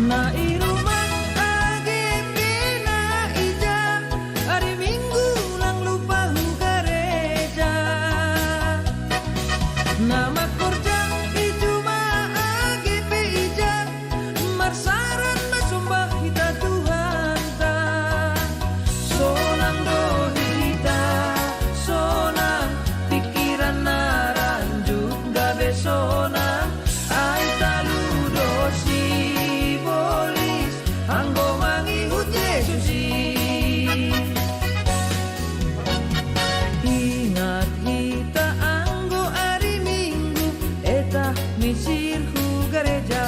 Na i rumah A G P na ija, ari Minggu lang lupa hu gareja. Na makorja i juma A G P ija, marsaran masombah hita Tuhanta. Sonang do hita, sonang, pikiran na ranjuk gabe sonang, ai talu do sibolis, anggo mangihut Jesus i. Ingat hita anggo ari Minggu, etah misir hu gareja.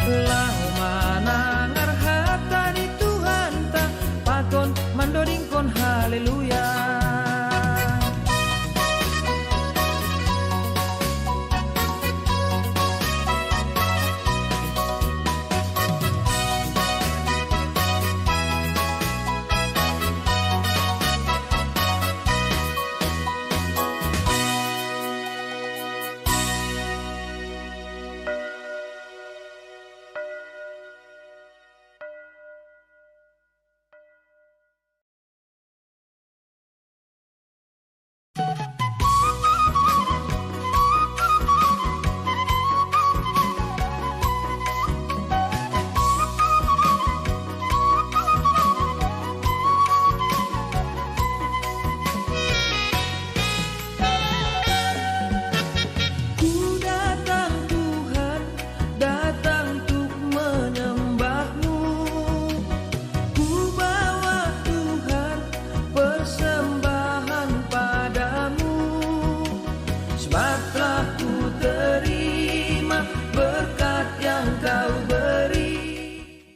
Laho manangar hata ni Tuhanta, pakon mandodingkon haleluya.